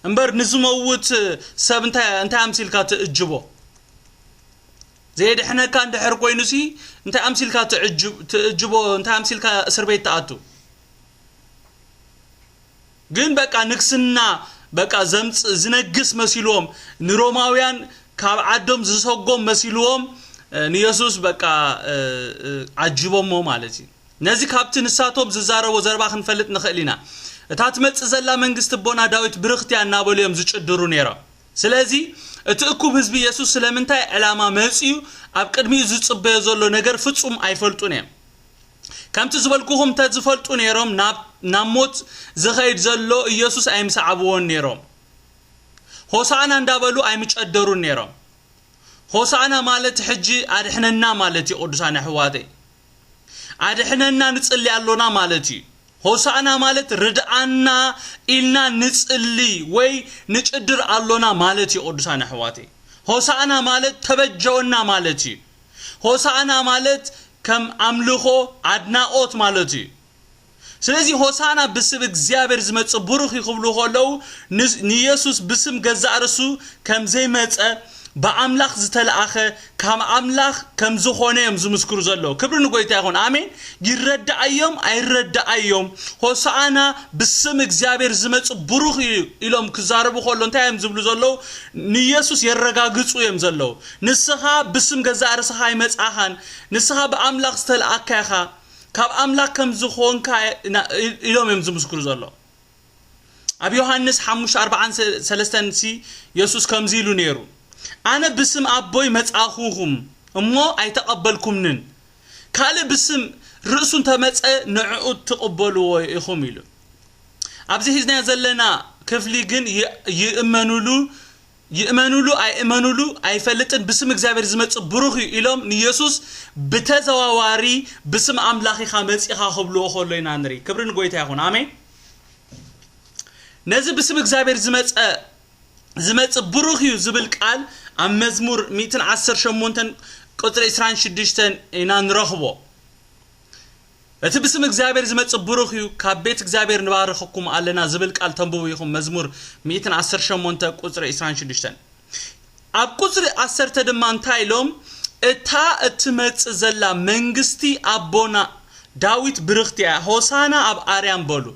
እምበር ንዝመውት ሰብ እንታይ እንታይ ኣምሲልካ ትእጅቦ? ዘየድሕነካ እንድሕር ኮይኑሲ እንታይ ኣምሲልካ ትእጅብ- ትእጅቦ? እንታይ ኣምሲልካ እስር ቤት ትኣቱ? ግን በቃ ንግስና በቃ ዘምጽ ዝነግስ መሲልዎም ንሮማውያን ካብ ዓዶም ዝሰጎም መሲልዎም ንየሱስ በቃ ዓጅቦሞ ማለት እዩ። ነዚ ካብቲ ንሳቶም ዝዛረቦ ዘረባ ክንፈልጥ ንኽእል ኢና። እታ ትመጽእ ዘላ መንግስቲ ኣቦና ዳዊት ብርኽቲ እያ እናበሉ እዮም ዝጭድሩ ነይሮም። ስለዚ እቲ እኩብ ህዝቢ የሱስ ስለምንታይ ዕላማ መጺኡ ኣብ ቅድሚኡ ዝጽበዮ ዘሎ ነገር ፍጹም ኣይፈልጡን እዮም። ከምቲ ዝበልኩኹም እንተዝፈልጡ ነይሮም ናብ ናብ ሞት ዝኸይድ ዘሎ ኢየሱስ ኣይምሰዓብዎን ነይሮም። ሆሳዕና እንዳበሉ ኣይምጨደሩን ነይሮም። ሆሳዕና ማለት ሕጂ ኣድሕነና ማለት እዩ። ቅዱሳን ኣሕዋተይ ኣድሕነና ንጽሊ ኣሎና ማለት እዩ። ሆሳዕና ማለት ርድኣና ኢልና ንጽሊ ወይ ንጭድር ኣሎና ማለት እዩ። ቅዱሳን ኣሕዋተይ ሆሳዕና ማለት ተበጀወና ማለት እዩ። ሆሳዕና ማለት ከም ኣምልኾ ኣድናቖት ማለት እዩ። ስለዚ ሆሳዕና ብስም እግዚኣብሔር ዝመጽእ ብሩኽ እዩ ክብሉ ከለዉ ንስ- ንየሱስ ብስም ገዛእ ርእሱ ከም ዘይመጸ ብኣምላኽ ዝተለኣኸ ካብ ኣምላኽ ከም ዝኾነ እዮም ዝምስክሩ ዘለዉ። ክብሪ ንጎይታ ይኹን። ኣሜን። ይረዳኣዮም ኣይረዳኣዮም ሆሳዕና ብስም እግዚኣብሔር ዝመጽእ ብሩኽ እዩ ኢሎም ክዛረቡ ከሎ እንታይ እዮም ዝብሉ ዘለዉ? ንየሱስ የረጋግጹ እዮም ዘለዉ። ንስኻ ብስም ገዛእ ርእስኻ ኣይመጻኻን። ንስኻ ብኣምላኽ ዝተለኣካ ኢኻ። ካብ ኣምላኽ ከም ዝኾንካ ኢሎም እዮም ዝምስክሩ ዘሎ። ኣብ ዮሃንስ ሓሙሽተ ኣርባዓን ሰለስተን ሲ የሱስ ከምዚ ኢሉ ነይሩ፣ ኣነ ብስም ኣቦይ መጻኹኹም እሞ ኣይተቐበልኩምንን፣ ካልእ ብስም ርእሱ እንተመጸ ንዕኡ ትቕበልዎ ኢኹም ኢሉ። ኣብዚ ሒዝናዮ ዘለና ክፍሊ ግን ይ- ይእመኑሉ ይእመኑሉ ኣይእመኑሉ ኣይፈልጥን፣ ብስም እግዚኣብሔር ዝመጽእ ብሩኽ እዩ ኢሎም ንየሱስ ብተዘዋዋሪ ብስም ኣምላኽ ኢኻ መጺኻ ክብልዎ ከሎ ኢና ንርኢ። ክብሪ ንጎይታ ይኹን። ኣሜን። ነዚ ብስም እግዚኣብሔር ዝመጸ ዝመጽእ ብሩኽ እዩ ዝብል ቃል ኣብ መዝሙር ሚእትን ዓሰርተ ሸሞንተን ቁጽሪ ዕስራን ሽዱሽተን ኢና ንረኽቦ። እቲ ብስም እግዚኣብሔር ዝመጽእ ብሩኽ እዩ፣ ካብ ቤት እግዚኣብሔር ንባርኸኩም ኣለና ዝብል ቃል ተንብቡ ኢኹም። መዝሙር ሚእትን ዓሰርተ ሸሞንተ ቁጽሪ ዕስራን ሽዱሽተን። ኣብ ቁጽሪ ዓሰርተ ድማ እንታይ ኢሎም? እታ እትመጽእ ዘላ መንግስቲ ኣቦና ዳዊት ብርኽቲ እያ፣ ሆሳና ኣብ ኣርያም በሉ።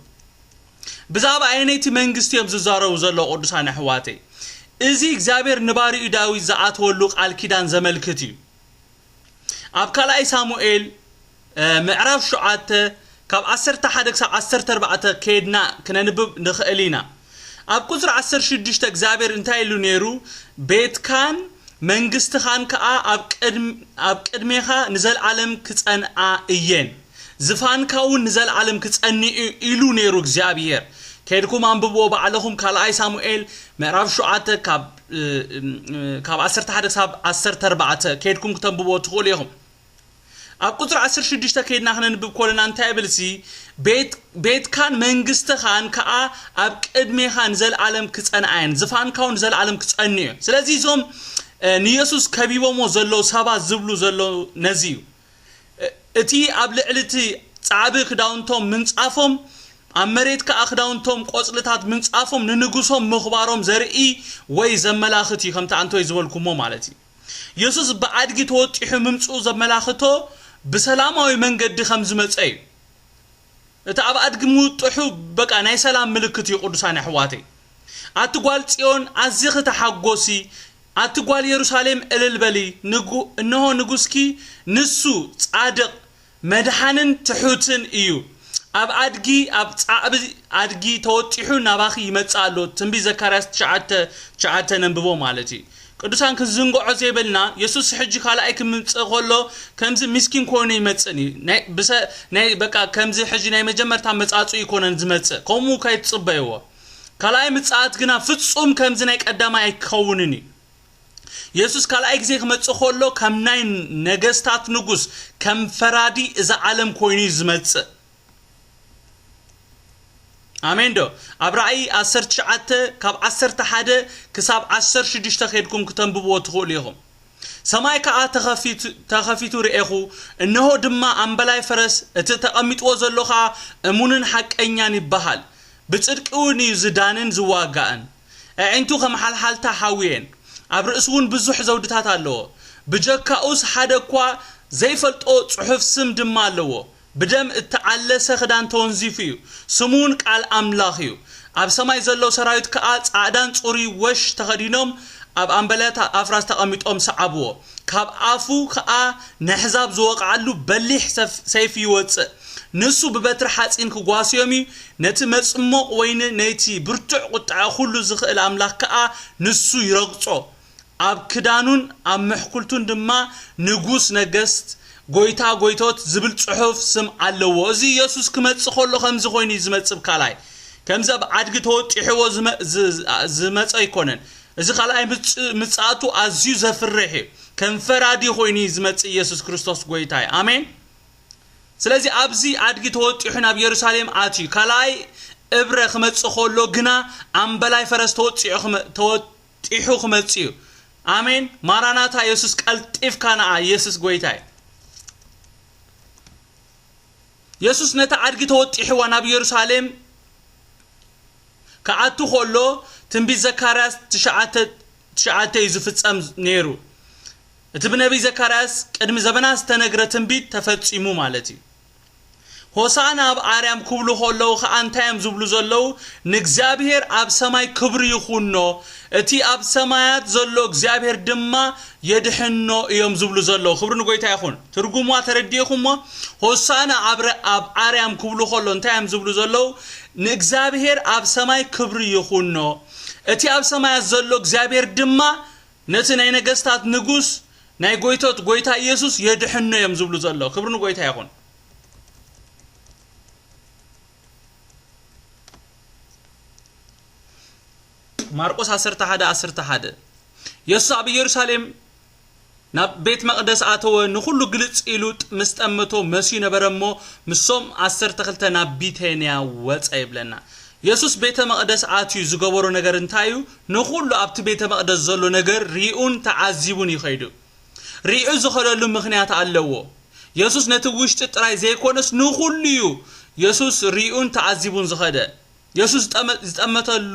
ብዛዕባ ኣየነይቲ መንግስቲ እዮም ዝዛረቡ ዘለዉ ቅዱሳን ኣሕዋተይ? እዚ እግዚኣብሔር ንባሪኡ ዳዊት ዝኣተወሉ ቃል ኪዳን ዘመልክት እዩ። ኣብ ካልኣይ ሳሙኤል ምዕራፍ ሸውዓተ ካብ ዓሰርተ ሓደ ክሳብ ዓሰርተ ኣርባዕተ ከይድና ክነንብብ ንኽእል ኢና። ኣብ ቁፅሪ ዓሰርተ ሽዱሽተ እግዚኣብሔር እንታይ ኢሉ ነይሩ? ቤትካን መንግስትኻን ከዓ ኣብ ቅድሜኻ ንዘለዓለም ክፀንዓ እየን፣ ዝፋንካ እውን ንዘለዓለም ክፀንዕ እዩ ኢሉ ነይሩ እግዚኣብሔር። ከይድኩም ኣንብብዎ ባዕለኹም። ካልኣይ ሳሙኤል ምዕራፍ ሸውዓተ ካብ ዓሰርተ ሓደ ክሳብ ዓሰርተ ኣርባዕተ ከይድኩም ክተንብብዎ ትኽእሉ ኢኹም። ኣብ ቁፅሪ ዓሰርተ ሽዱሽተ ከይድና ክነንብብ ከለና እንታይ ይብል ሲ? ቤትካን መንግስትኻን ከዓ ኣብ ቅድሜኻ ንዘለዓለም ክፀንዓ እየን፣ ዝፋንካ እውን ንዘለዓለም ክፀንዕ እዩ። ስለዚ እዞም ንየሱስ ከቢቦሞ ዘለዉ ሰባት ዝብሉ ዘለዉ ነዚ እዩ። እቲ ኣብ ልዕሊ እቲ ፃዕቢ ክዳውንቶም ምንፃፎም፣ ኣብ መሬት ከዓ ክዳውንቶም ቆፅልታት ምንፃፎም ንንጉሶም ምኽባሮም ዘርኢ ወይ ዘመላኽት እዩ። ከምቲ ኣንቶይ ዝበልኩሞ ማለት እዩ። የሱስ ብኣድጊ ተወጢሑ ምምፅኡ ዘመላኽቶ ብሰላማዊ መንገዲ ከም ዝመፀ እዩ። እቲ ኣብ ኣድጊ ምውጥሑ በቃ ናይ ሰላም ምልክት እዩ። ቅዱሳን ኣሕዋተይ፣ ኣቲ ጓል ፅዮን ኣዚኺ ተሓጎሲ፣ ኣቲ ጓል የሩሳሌም እልል በሊ፣ እንሆ ንጉስኪ ንሱ ፃድቕ መድሓንን ትሑትን እዩ። ኣብ ኣድጊ ኣብ ፃዕቢ ኣድጊ ተወጢሑ ናባኺ ይመፅእ ኣሎ። ትንቢት ዘካርያስ ትሽዓተ ትሽዓተ ነንብቦ ማለት እዩ። ቅዱሳን ክንዝንግዖ ዘይብልና የሱስ ሕጂ ካልኣይ ክምፅእ ከሎ ከምዚ ሚስኪን ኮይኑ ይመፅእ እዩ። ናይ በቃ ከምዚ ሕጂ ናይ መጀመርታ መፃፅኡ ይኮነን ዝመፅእ፣ ከምኡ ከይትፅበይዎ። ካልኣይ ምፅኣት ግና ፍፁም ከምዚ ናይ ቀዳማይ ኣይክኸውንን እዩ። የሱስ ካልኣይ ግዜ ክመፅእ ከሎ ከም ናይ ነገስታት ንጉስ፣ ከም ፈራዲ እዛ ዓለም ኮይኑ እዩ ዝመፅእ። ኣሜን ዶ? ኣብ ራእይ ዓሰርተ ትሽዓተ ካብ ዓሰርተ ሓደ ክሳብ ዓሰርተ ሽዱሽተ ከይድኩም ክተንብብዎ ትኽእሉ ኢኹም። ሰማይ ከዓ ተኸፊቱ ርኤኹ፣ እንሆ ድማ ኣምበላይ ፈረስ፣ እቲ ተቐሚጥዎ ዘሎ ከዓ እሙንን ሓቀኛን ይበሃል። ብጽድቂ እውን እዩ ዝዳንን ዝዋጋእን። ኣዒንቱ ከም ሓልሓልታ ሓዊ እየን፣ ኣብ ርእሱ እውን ብዙሕ ዘውድታት ኣለዎ። ብጀካኡስ ሓደ እኳ ዘይፈልጦ ጽሑፍ ስም ድማ ኣለዎ። ብደም እተዓለሰ ክዳን ተወንዚፉ እዩ። ስሙ እውን ቃል ኣምላኽ እዩ። ኣብ ሰማይ ዘለዉ ሰራዊት ከኣ ጻዕዳን ጽሩይ ወሽ ተኸዲኖም ኣብ ኣምበለታ ኣፍራስ ተቐሚጦም ሰዓብዎ። ካብ ኣፉ ከኣ ነሕዛብ ዝወቕዓሉ በሊሕ ሰይፊ ይወጽእ። ንሱ ብበትሪ ሓጺን ክጓስዮም እዩ። ነቲ መጽሞቕ ወይኒ፣ ነቲ ብርቱዕ ቁጥዐ ኩሉ ዝኽእል ኣምላኽ ከኣ ንሱ ይረግጾ። ኣብ ክዳኑን ኣብ ምሕኩልቱን ድማ ንጉስ ነገስት፣ ጎይታ ጎይቶት ዝብል ጽሑፍ ስም ኣለዎ። እዚ ኢየሱስ ክመጽእ ከሎ ከምዚ ኮይኑ እዩ ዝመጽእ። ካልኣይ፣ ከምዚ ኣብ ኣድጊ ተወጢሕዎ ዝመ-፣ ዝ-፣ ዝመጸ ኣይኮነን። እዚ ካልኣይ ምጽ-፣ ምጽኣቱ ኣዝዩ ዘፍርሕ እዩ። ከም ፈራዲ ኮይኑ እዩ ዝመጽእ ኢየሱስ ክርስቶስ ጎይታ እዩ። ኣሜን። ስለዚ ኣብዚ ኣድጊ ተወጢሑ ናብ የሩሳሌም ኣትዩ። ካልኣይ እብረ ክመጽእ ከሎ ግና ኣምበላይ ፈረስ ተወጢሑ ክመ-፣ ተወጢሑ ክመጽእ እዩ። ኣሜን። ማራናታ፣ ኢየሱስ ቀልጢፍካ ንዓ፣ ኢየሱስ ጎይታ እዩ። ኢየሱስ ነታ ኣድጊ ተወጢሕዋ ናብ የሩሳሌም ክኣቱ ከሎ ትንቢት ዘካርያስ ትሽዓተ፣ ትሽዓተ እዩ ዝፍጸም ነይሩ። እቲ ብነቢይ ዘካርያስ ቅድሚ ዘበናት ዝተነግረ ትንቢት ተፈጺሙ ማለት እዩ። ሆሳዕና ኣብ ኣርያም ክብሉ ከለዉ ኸኣ እንታይ እዮም ዝብሉ ዘለዉ? ንእግዚኣብሔር ኣብ ሰማይ ክብሪ ይኹኖ፣ እቲ ኣብ ሰማያት ዘሎ እግዚኣብሔር ድማ የድሕኖ እዮም ዝብሉ ዘለዉ። ክብሪ ንጎይታ ይኹን። ትርጉምዋ ተረዲእኹሞ? ሆሳዕና ኣብ ረ-፣ ኣብ ኣርያም ክብሉ ከሎ እንታይ እዮም ዝብሉ ዘለዉ? ንእግዚኣብሔር ኣብ ሰማይ ክብሪ ይኹኖ፣ እቲ ኣብ ሰማያት ዘሎ እግዚኣብሔር ድማ ነቲ ናይ ነገስታት ንጉስ፣ ናይ ጎይቶት ጎይታ ኢየሱስ የድሕኖ እዮም ዝብሉ ዘለዉ። ክብሪ ንጎይታ ይኹን። ማርቆስ ዓሰርተ ሓደ ዓሰርተ ሓደ። የሱስ ኣብ ኢየሩሳሌም ናብ ቤት መቕደስ ኣተወ፣ ንኹሉ ግልጽ ኢሉ ጥ-፣ ምስ ጠመቶ መስዩ ነበረ እሞ፣ ምሶም ዓሰርተ ክልተ ናብ ቢታንያ ወጸ ይብለና። የሱስ ቤተ መቕደስ ኣትዩ ዝገበሮ ነገር እንታይ እዩ? ንኹሉ ኣብቲ ቤተ መቕደስ ዘሎ ነገር ሪኡን ተዓዚቡን እዩ ኸይዱ። ሪኡ ዝኸደሉ ምኽንያት ኣለዎ። የሱስ ነቲ ውሽጢ ጥራይ ዘይኮነስ ንኹሉ እዩ የሱስ ሪኡን ተዓዚቡን ዝኸደ። የሱስ ዝጠመ-፣ ዝጠመተሉ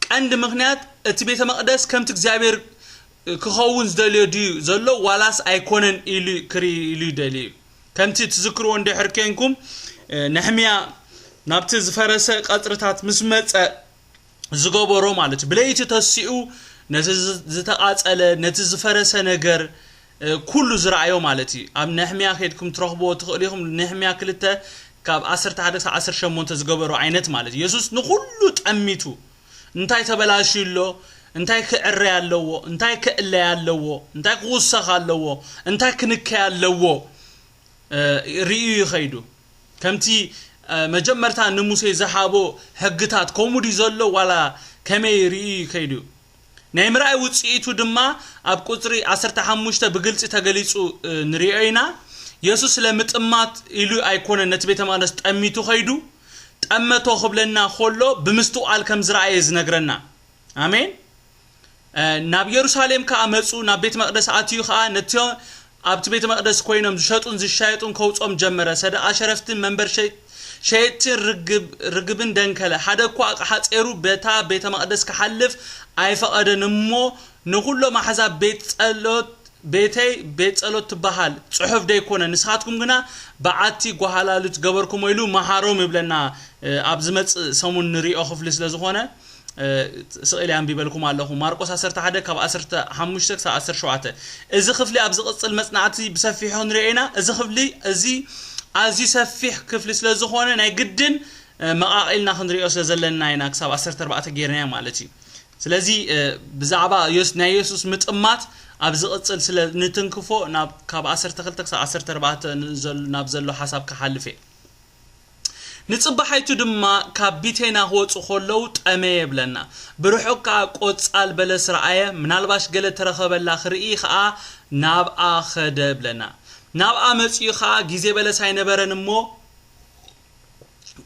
ቀንዲ ምኽንያት እቲ ቤተ መቕደስ ከምቲ እግዚኣብሔር ክኸውን ዝደልዮ ድዩ ዘሎ ዋላስ ኣይኮነን ኢሉ ክርኢ ኢሉ ይደሊ እዩ። ከምቲ ትዝክርዎ እንድሕር ኬንኩም፣ እ፣ ነሕምያ ናብቲ ዝፈረሰ ቀጽርታት ምስ መጸ ዝገበሮ ማለት እዩ። ብለይቲ ተሲኡ ነቲ ዝ-፣ ዝተቓጸለ፣ ነቲ ዝፈረሰ ነገር፣ እ፣ ኩሉ ዝረኣዮ ማለት እዩ። ኣብ ነሕምያ ከይድኩም ትረኽብዎ ትኽእሉ ኢኹም። ነሕምያ ክልተ ካብ ዓሰርተ ሓደ ክሳብ ዓሰርተ ሸሞንተ ዝገበሮ ዓይነት ማለት እዩ። የሱስ ንኹሉ ጠሚቱ፣ እንታይ ተበላሽዩ ኣሎ፣ እንታይ ክዕረ ኣለዎ፣ እንታይ ክእለይ ኣለዎ፣ እንታይ ክውሰኽ ኣለዎ፣ እንታይ ክንከይ ኣለዎ፣ እ፣ ርእዩ ይኸይዱ። ከምቲ፣ እ፣ መጀመርታ ንሙሴ ዝሃቦ ሕግታት ከምኡ ድዩ ዘሎ ዋላ ከመይ ርእዩ ይኸይዱ? ናይ ምርኣይ ውጽኢቱ ድማ ኣብ ቁጽሪ ዓሰርተ ሓሙሽተ ብግልጺ ተገሊጹ፣ እ፣ ንርእዮ ኢና። የሱስ ስለ ምጥማት ኢሉ ኣይኮነን ነቲ ቤተ መቕደስ ጠሚቱ ኸይዱ። ጠመቶ ክብለና ኸሎ ብምስትውዓል ከም ዝረኣየ ዝነግረና። ኣሜን። እ፣ ናብ የሩሳሌም ከኣ መጹ፣ ናብ ቤት መቕደስ ኣትዩ ኸኣ ነቲ ኣብቲ ቤተ መቕደስ ኮይኖም ዝሸጡን ዝሻየጡን ከውጾም ጀመረ። ሰደቓ ሸረፍትን መንበር ሸይ-፣ ሸየጥትን ርግብ-፣ ርግብን ደንከለ። ሓደ እኳ ኣቕሓ ጼሩ በታ ቤተ መቕደስ ክሓልፍ ኣይፈቐደን እሞ፣ ንኹሎም ኣሕዛብ ቤት ጸሎት፣ ቤተይ ቤት ጸሎት ትበሃል ጽሑፍ ደይኮነ፣ ንስኻትኩም ግና በዓቲ ጓሃላሉት ገበርኩሞ ኢሉ መሃሮም ይብለና። እ፣ ኣብ ዝመጽእ ሰሙን ንሪኦ ክፍሊ ስለ ዝኾነ፣ እ፣ ስቕ ኢለ ኣንቢበልኩም ኣለኹ። ማርቆስ ዓሰርተ ሓደ ካብ ዓሰርተ ሓሙሽተ ክሳብ ዓሰርተ ሸውዓተ። እዚ ክፍሊ ኣብ ዝቕጽል መጽናዕቲ ብሰፊሑ ክንሪኦ ኢና። እዚ ክፍሊ እዚ ኣዝዩ ሰፊሕ ክፍሊ ስለ ዝኾነ ናይ ግድን፣ እ፣ መቓቒልና ክንሪኦ ስለ ዘለና ኢና ክሳብ ዓሰርተ ኣርባዕተ ጌርናዮ ማለት እዩ። ስለዚ፣ እ፣ ብዛዕባ የስ-፣ ናይ የሱስ ምጥማት ኣብ ዝቕጽል ስለ ንትንክፎ ናብ፣ ካብ ዓሰርተ ክልተ ክሳብ ዓሰርተ ኣርባዕተ ንዘል-፣ ናብ ዘሎ ሓሳብ ክሓልፍ እየ። ንጽባሓይቱ ድማ ካብ ቢቴና ክወጹ ከለዉ ጠመየ ይብለና። ብርሑቕ ከኣ ቆጻል በለስ ረኣየ፣ ምናልባሽ ገለ ተረኸበላ ክርኢ ከኣ ናብኣ ኸደ ይብለና። ናብኣ መጺኡ ኸኣ ግዜ በለስ ኣይነበረን እሞ፣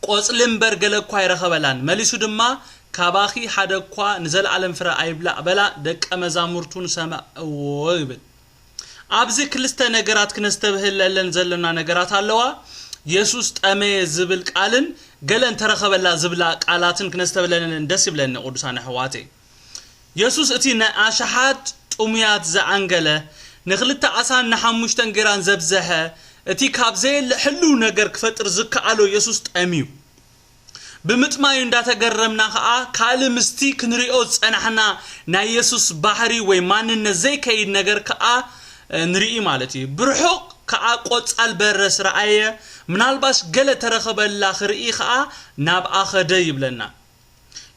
ቆጽሊ እምበር ገለ እኳ ኣይረኸበላን። መሊሱ ድማ፣ "ካባኺ ሓደ እኳ ንዘለኣለም ፍረ ኣይብላዕ" በላ፣ ደቀ መዛሙርቱን ሰምዕዎ ይብል። ኣብዚ ክልተ ነገራት ክነስተብህለለን ዘለና ነገራት ኣለዋ። የሱስ ጠመየ ዝብል ቃልን ገለን ተረኸበላ ዝብላ ቃላትን ክነስተብህለለን ደስ ይብለኒ፣ ቅዱሳን ኣሕዋተይ። የሱስ እቲ ንኣሽሓት ጥሙያት ዘዓንገለ፣ ንኽልተ ዓሳን ንሓሙሽተ እንጌራን ዘብዝሐ፣ እቲ ካብ ዘየለ ህሉው ነገር ክፈጥር ዝከኣሎ የሱስ ጠምዩ። ብምጥማዩ እንዳተገረምና ኸኣ፣ ካልእ ምስቲ ክንሪኦ ዝጸናሕና ናይ የሱስ ባህሪ ወይ ማንነት ዘይከይድ ነገር ከኣ፣ እ፣ ንርኢ ማለት እዩ። ብርሑቕ ከኣ ቆጻል በረስ ረኣየ፣ ምናልባሽ ገለ ተረኸበላ ክርኢ ከኣ ናብኣ ኸደ ይብለና።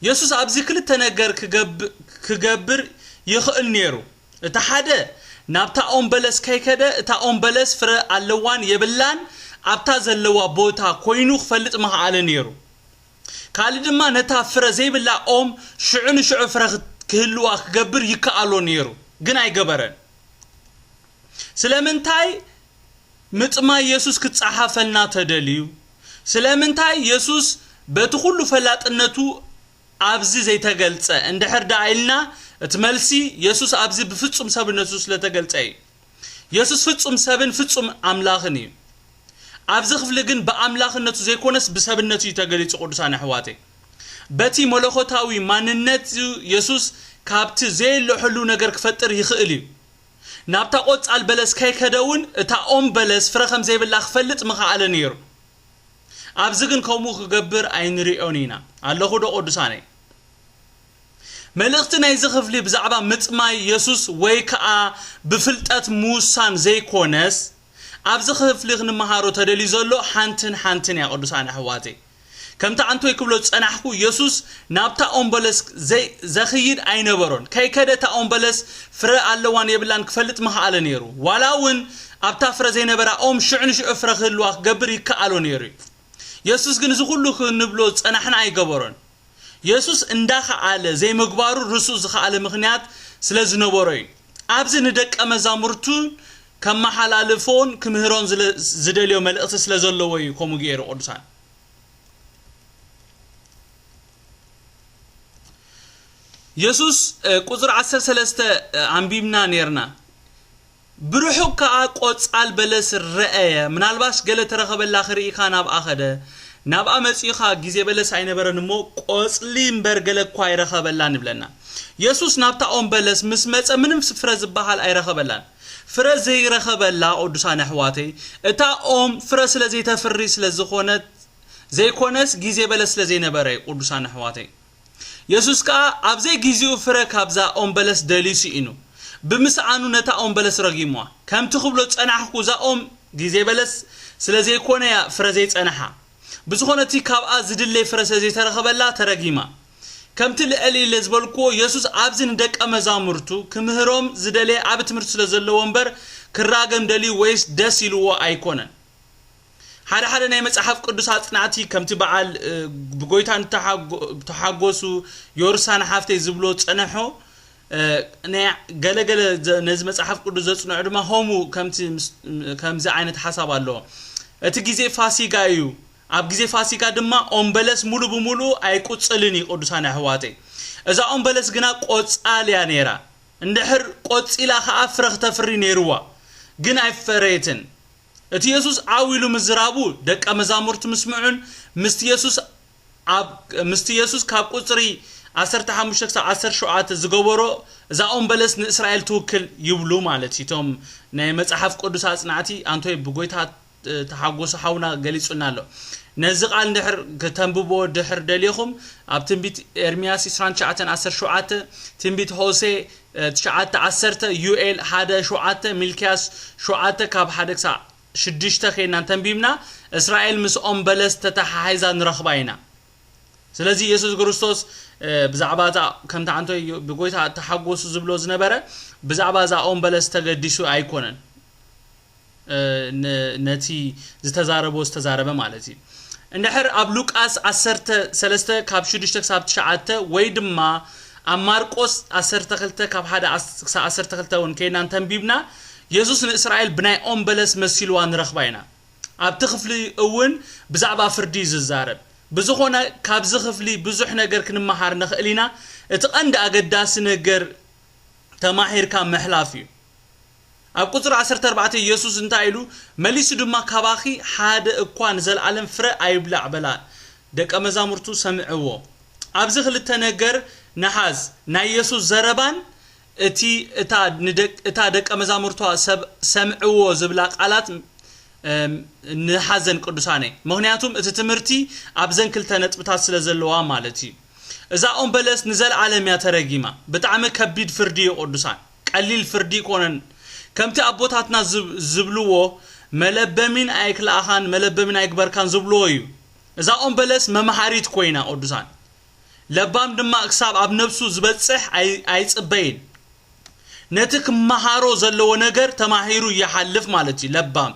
የሱስ ኣብዚ ክልተ ነገር ክገብ-፣ ክገብር ይኽእል ነይሩ። እቲ ሓደ፣ ናብታ ኦም በለስ ከይከደ፣ እታ ኦም በለስ ፍረ ኣለዋን የብላን ኣብታ ዘለዋ ቦታ ኮይኑ ክፈልጥ ምኽኣለ ነይሩ። ካልእ ድማ፣ ነታ ፍረ ዘይብላ ኦም ሽዑ ንሽዑ ፍረ ክት-፣ ክህልዋ ክገብር ይከኣሎ ነይሩ፣ ግን ኣይገበረን። ስለምንታይ ምጥማይ የሱስ ክጸሓፈልና ተደልዩ? ስለምንታይ የሱስ በቲ ኩሉ ፈላጥነቱ ኣብዚ ዘይተገልጸ? እንድሕር ደኣ ኢልና፣ እቲ መልሲ፣ የሱስ ኣብዚ ብፍጹም ሰብነቱ ስለተገልጸ እዩ። የሱስ ፍጹም ሰብን ፍጹም ኣምላኽን እዩ። ኣብዚ ክፍሊ ግን ብኣምላኽነቱ ዘይኮነስ ብሰብነቱ እዩ ተገሊጹ፣ ቅዱሳን ኣሕዋተይ። በቲ መለኮታዊ ማንነቱ የሱስ ካብቲ ዘየሎ ህሉው ነገር ክፈጥር ይኽእል እዩ። ናብታ ቆጻል በለስ ከይከደ እውን እታ ኦም በለስ ፍረ ከም ዘይብላ ክፈልጥ ምኽኣለ ነይሩ። ኣብዚ ግን ከምኡ ክገብር ኣይንሪኦን ኢና። ኣለኹ ዶ ቅዱሳነይ? መልእኽቲ ናይዚ ክፍሊ ብዛዕባ ምጥማይ የሱስ ወይ ከኣ ብፍልጠት ምውሳን ዘይኮነስ፣ ኣብዚ ክፍሊ ክንመሃሮ ተደልዩ ዘሎ ሓንትን ሓንትን እያ፣ ቅዱሳን ኣሕዋተይ። ከምቲ ኣንቶይ ክብሎ ዝጸናሕኩ፣ የሱስ ናብታ ኦም በለስ ዘይ-፣ ዘኽይድ ኣይነበሮን። ከይከደ እታ ኦም በለስ ፍረ ኣለዋን የብላን ክፈልጥ ምኽኣለ ነይሩ። ዋላ እውን ኣብታ ፍረ ዘይነበራ ኦም ሽዑ ንሽዑ ፍረ ክህልዋ ክገብር ይከኣሎ ነይሩ እዩ። የሱስ ግን እዚ ኩሉ ክንብሎ ዝጸናሕና ኣይገበሮን። የሱስ እንዳኸኣለ ዘይምግባሩ ርእሱ ዝኸኣለ ምኽንያት ስለ ዝነበሮ እዩ። ኣብዚ ንደቀ መዛሙርቱ ከመሓላልፎን ክምህሮን ዝለ-፣ ዝደልዮ መልእኽቲ ስለ ዘለዎ እዩ ከምኡ ገይሩ፣ ቅዱሳን። የሱስ፣ እ፣ ቁጽሪ ዓሰርተ ሰለስተ፣ እ፣ ኣንቢብና ኔርና። ብርሑቕ ከኣ ቆጻል በለስ ረኣየ፣ ምናልባሽ ገለ ተረኸበላ ክርኢ ከኣ ናብኣ ኸደ። ናብኣ መጺኡ ኸኣ ግዜ በለስ ኣይነበረን እሞ፣ ቆጽሊ እምበር ገለ እኳ ኣይረኸበላን ይብለና። የሱስ ናብታ ኦም በለስ ምስ መጸ ምንም ፍረ ዝበሃል ኣይረኸበላን። ፍረ ዘይረኸበላ፣ ቅዱሳን ኣሕዋተይ፣ እታ ኦም ፍረ ስለ ዘይተፍሪ ስለ ዝኾነት ዘይኮነስ ግዜ በለስ ስለ ዘይነበረ እዩ፣ ቅዱሳን ኣሕዋተይ። የሱስ ከኣ ኣብ ዘይጊዜኡ ፍረ ካብዛ ኦም በለስ ደልዩ ስኢኑ፣ ብምስኣኑ ነታ ኦም በለስ ረጊምዋ። ከምቲ ክብሎ ዝጸናሕኩ፣ እዛ ኦም ግዜ በለስ ስለ ዘይኮነ እያ ፍረ ዘይጸንሓ። ብዝኾነ፣ እቲ ካብኣ ዝድለይ ፍረ ስለ ዘይተረኸበላ ተረጊማ። ከምቲ ልዕል ኢለ ዝበልክዎ፣ የሱስ ኣብዚ ንደቀ መዛሙርቱ ክምህሮም ዝደለየ ዓቢ ትምህርቲ ስለ ዘለዎ እምበር፣ ክራገም ደልዩ ወይስ ደስ ኢልዎ ኣይኮነን። ሓደ ሓደ ናይ መጽሓፍ ቅዱስ ኣጽናዕቲ፣ ከምቲ በዓል፣ እ፣ ብጎይታ ንተሓጎ-፣ ተሓጎሱ፣ ዮርሳን ሓፍተይ ዝብሎ ጸንሖ፣ እ፣ ናይ ገለገለ ዘ-፣ ነዚ መጽሓፍ ቅዱስ ዘጽንዑ ድማ ሆሙ ከምቲ ምስ-፣ ከምዚ ዓይነት ሓሳብ ኣለዎ። እቲ ግዜ ፋሲጋ እዩ። ኣብ ግዜ ፋሲጋ ድማ ኦም በለስ ሙሉ ብሙሉ ኣይቁጽልን እዩ፣ ቅዱሳን ኣሕዋተይ። እዛ ኦም በለስ ግና ቆጻል እያ ነይራ። እንድሕር ቆጺላ ኸኣ ፍረ ክተፍሪ ነይርዋ፣ ግን ኣይፈረየትን። እቲ የሱስ ዓው ኢሉ ምዝራቡ ደቀ መዛሙርቱ ምስምዑን ምስቲ የሱስ ኣብ፣ ምስቲ የሱስ ካብ ቁጽሪ ዓሰርተ ሓሙሽተ ክሳብ ዓሰርተ ሸውዓተ ዝገበሮ፣ እዛ ኦም በለስ ንእስራኤል ትውክል ይብሉ ማለት እዩ። እቶም ናይ መጽሓፍ ቅዱስ ኣጽናዕቲ፣ ኣንቶይ ብጎይታ ተሓጎሱ ሓውና ገሊጹና ኣሎ። ነዚ ቃል እንድሕር ከተንብቦ ድሕር ደሊኹም፣ ኣብ ትንቢት ኤርምያስ ዕስራን ትሽዓተን ዓሰርተ ሸውዓተ፣ ትንቢት ሆሴ፣ እ፣ ትሽዓተ ዓሰርተ፣ ዩኤል ሓደ ሸውዓተ፣ ሚልክያስ ሸውዓተ ካብ ሓደ ክሳብ ሽዱሽተ ኬድና እንተንቢብና፣ እስራኤል ምስ ኦም በለስ ተተሓሒዛ ንረኽባ ኢና። ስለዚ የሱስ ክርስቶስ፣ እ፣ ብዛዕባ እታ፣ ከምቲ ኣንቶይ ብጎይታ ተሓጎሱ ዝብሎ ዝነበረ፣ ብዛዕባ እዛ ኦም በለስ ተገዲሱ ኣይኮነን። እ፣ ነ-፣ ነቲ ዝተዛረቦ ዝተዛረበ ማለት እዩ። እንድሕር ኣብ ሉቃስ ዓሰርተ ሰለስተ ካብ ሽዱሽተ ክሳብ ትሽዓተ ወይ ድማ ኣብ ማርቆስ ዓሰርተ ክልተ ካብ ሓደ ኣስ-፣ ክሳብ ዓሰርተ ክልተ እውን ከይና እንተንቢብና፣ የሱስ ንእስራኤል ብናይ ኦም በለስ መሲልዋ ንረኽባ ኢና። ኣብቲ ክፍሊ እውን ብዛዕባ ፍርዲ እዩ ዝዛረብ። ብዝኾነ፣ ካብዚ ክፍሊ ብዙሕ ነገር ክንመሃር ንኽእል ኢና። እቲ ቀንዲ ኣገዳሲ ነገር ተማሂርካ ምሕላፍ እዩ። ኣብ ቁጽሪ ዓሰርተ ኣርባዕተ የሱስ እንታይ ኢሉ? መሊሱ ድማ፣ "ካባኺ ሓደ እኳ ንዘለኣለም ፍረ ኣይብላዕ" በላ። ደቀ መዛሙርቱ ሰምዕዎ። ኣብዚ ክልተ ነገር ንሓዝ፣ ናይ የሱስ ዘረባን እቲ፣ እታ ንደቅ-፣ እታ ደቀ መዛሙርቷ ሰብ-፣ ሰምዕዎ ዝብላ ቃላት፣ እም፣ ንሓዘን ቅዱሳነይ። ምኽንያቱም እቲ ትምህርቲ ኣብዘን ክልተ ነጥብታት ስለ ዘለዋ ማለት እዩ። እዛ ኦም በለስ ንዘለኣለም እያ ተረጊማ። ብጣዕሚ ከቢድ ፍርዲ እዩ ቅዱሳን። ቀሊል ፍርዲ ኣይኮነን። ከምቲ ኣቦታትና ዝብ-፣ ዝብልዎ፣ መለበሚን ኣይክልኣኻን መለበሚን ኣይግበርካን ዝብልዎ እዩ። እዛ ኦም በለስ መምሃሪት ኮይና ቅዱሳን። ለባም ድማ ክሳብ ኣብ ነብሱ ዝበጽሕ ኣይ- ኣይጽበይን። ነቲ ክመሃሮ ዘለዎ ነገር ተማሂሩ ይሓልፍ ማለት እዩ ለባም።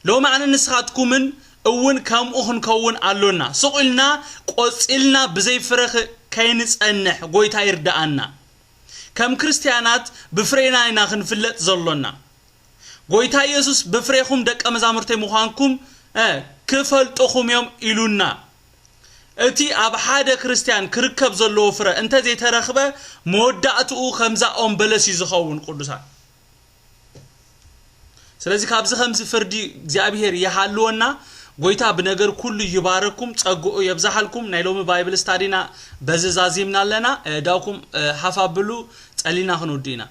ሎሚ ኣነ ንስኻትኩምን እውን ከምኡ ክንከውን ኣሎና። ስቕ ኢልና ቆጺልና ብዘይ ፍረ ክ- ከይንጸንሕ ጎይታ ይርድኣና። ከም ክርስትያናት ብፍሬና ኢና ክንፍለጥ ዘሎና። ጎይታ ኢየሱስ ብፍሬኹም ደቀ መዛሙርተይ ምዃንኩም ክፈልጥኹም እዮም ኢሉና። እቲ ኣብ ሓደ ክርስትያን ክርከብ ዘለዎ ፍረ እንተ ዘይተረኽበ መወዳእትኡ ከምዛ ኦም በለስ እዩ ዝኸውን ቅዱሳን። ስለዚ ካብዚ ከምዚ ፍርዲ እግዚኣብሔር ይሃልወና። ጎይታ ብነገር ኩሉ ይባረኩም፣ ጸግኡ የብዛሓልኩም። ናይ ሎሚ ባይብል ስታዲና በዚ ዛዚምና ኣለና። ዳውኩም ሃፋብሉ ጸሊና ክንውድ ኢና።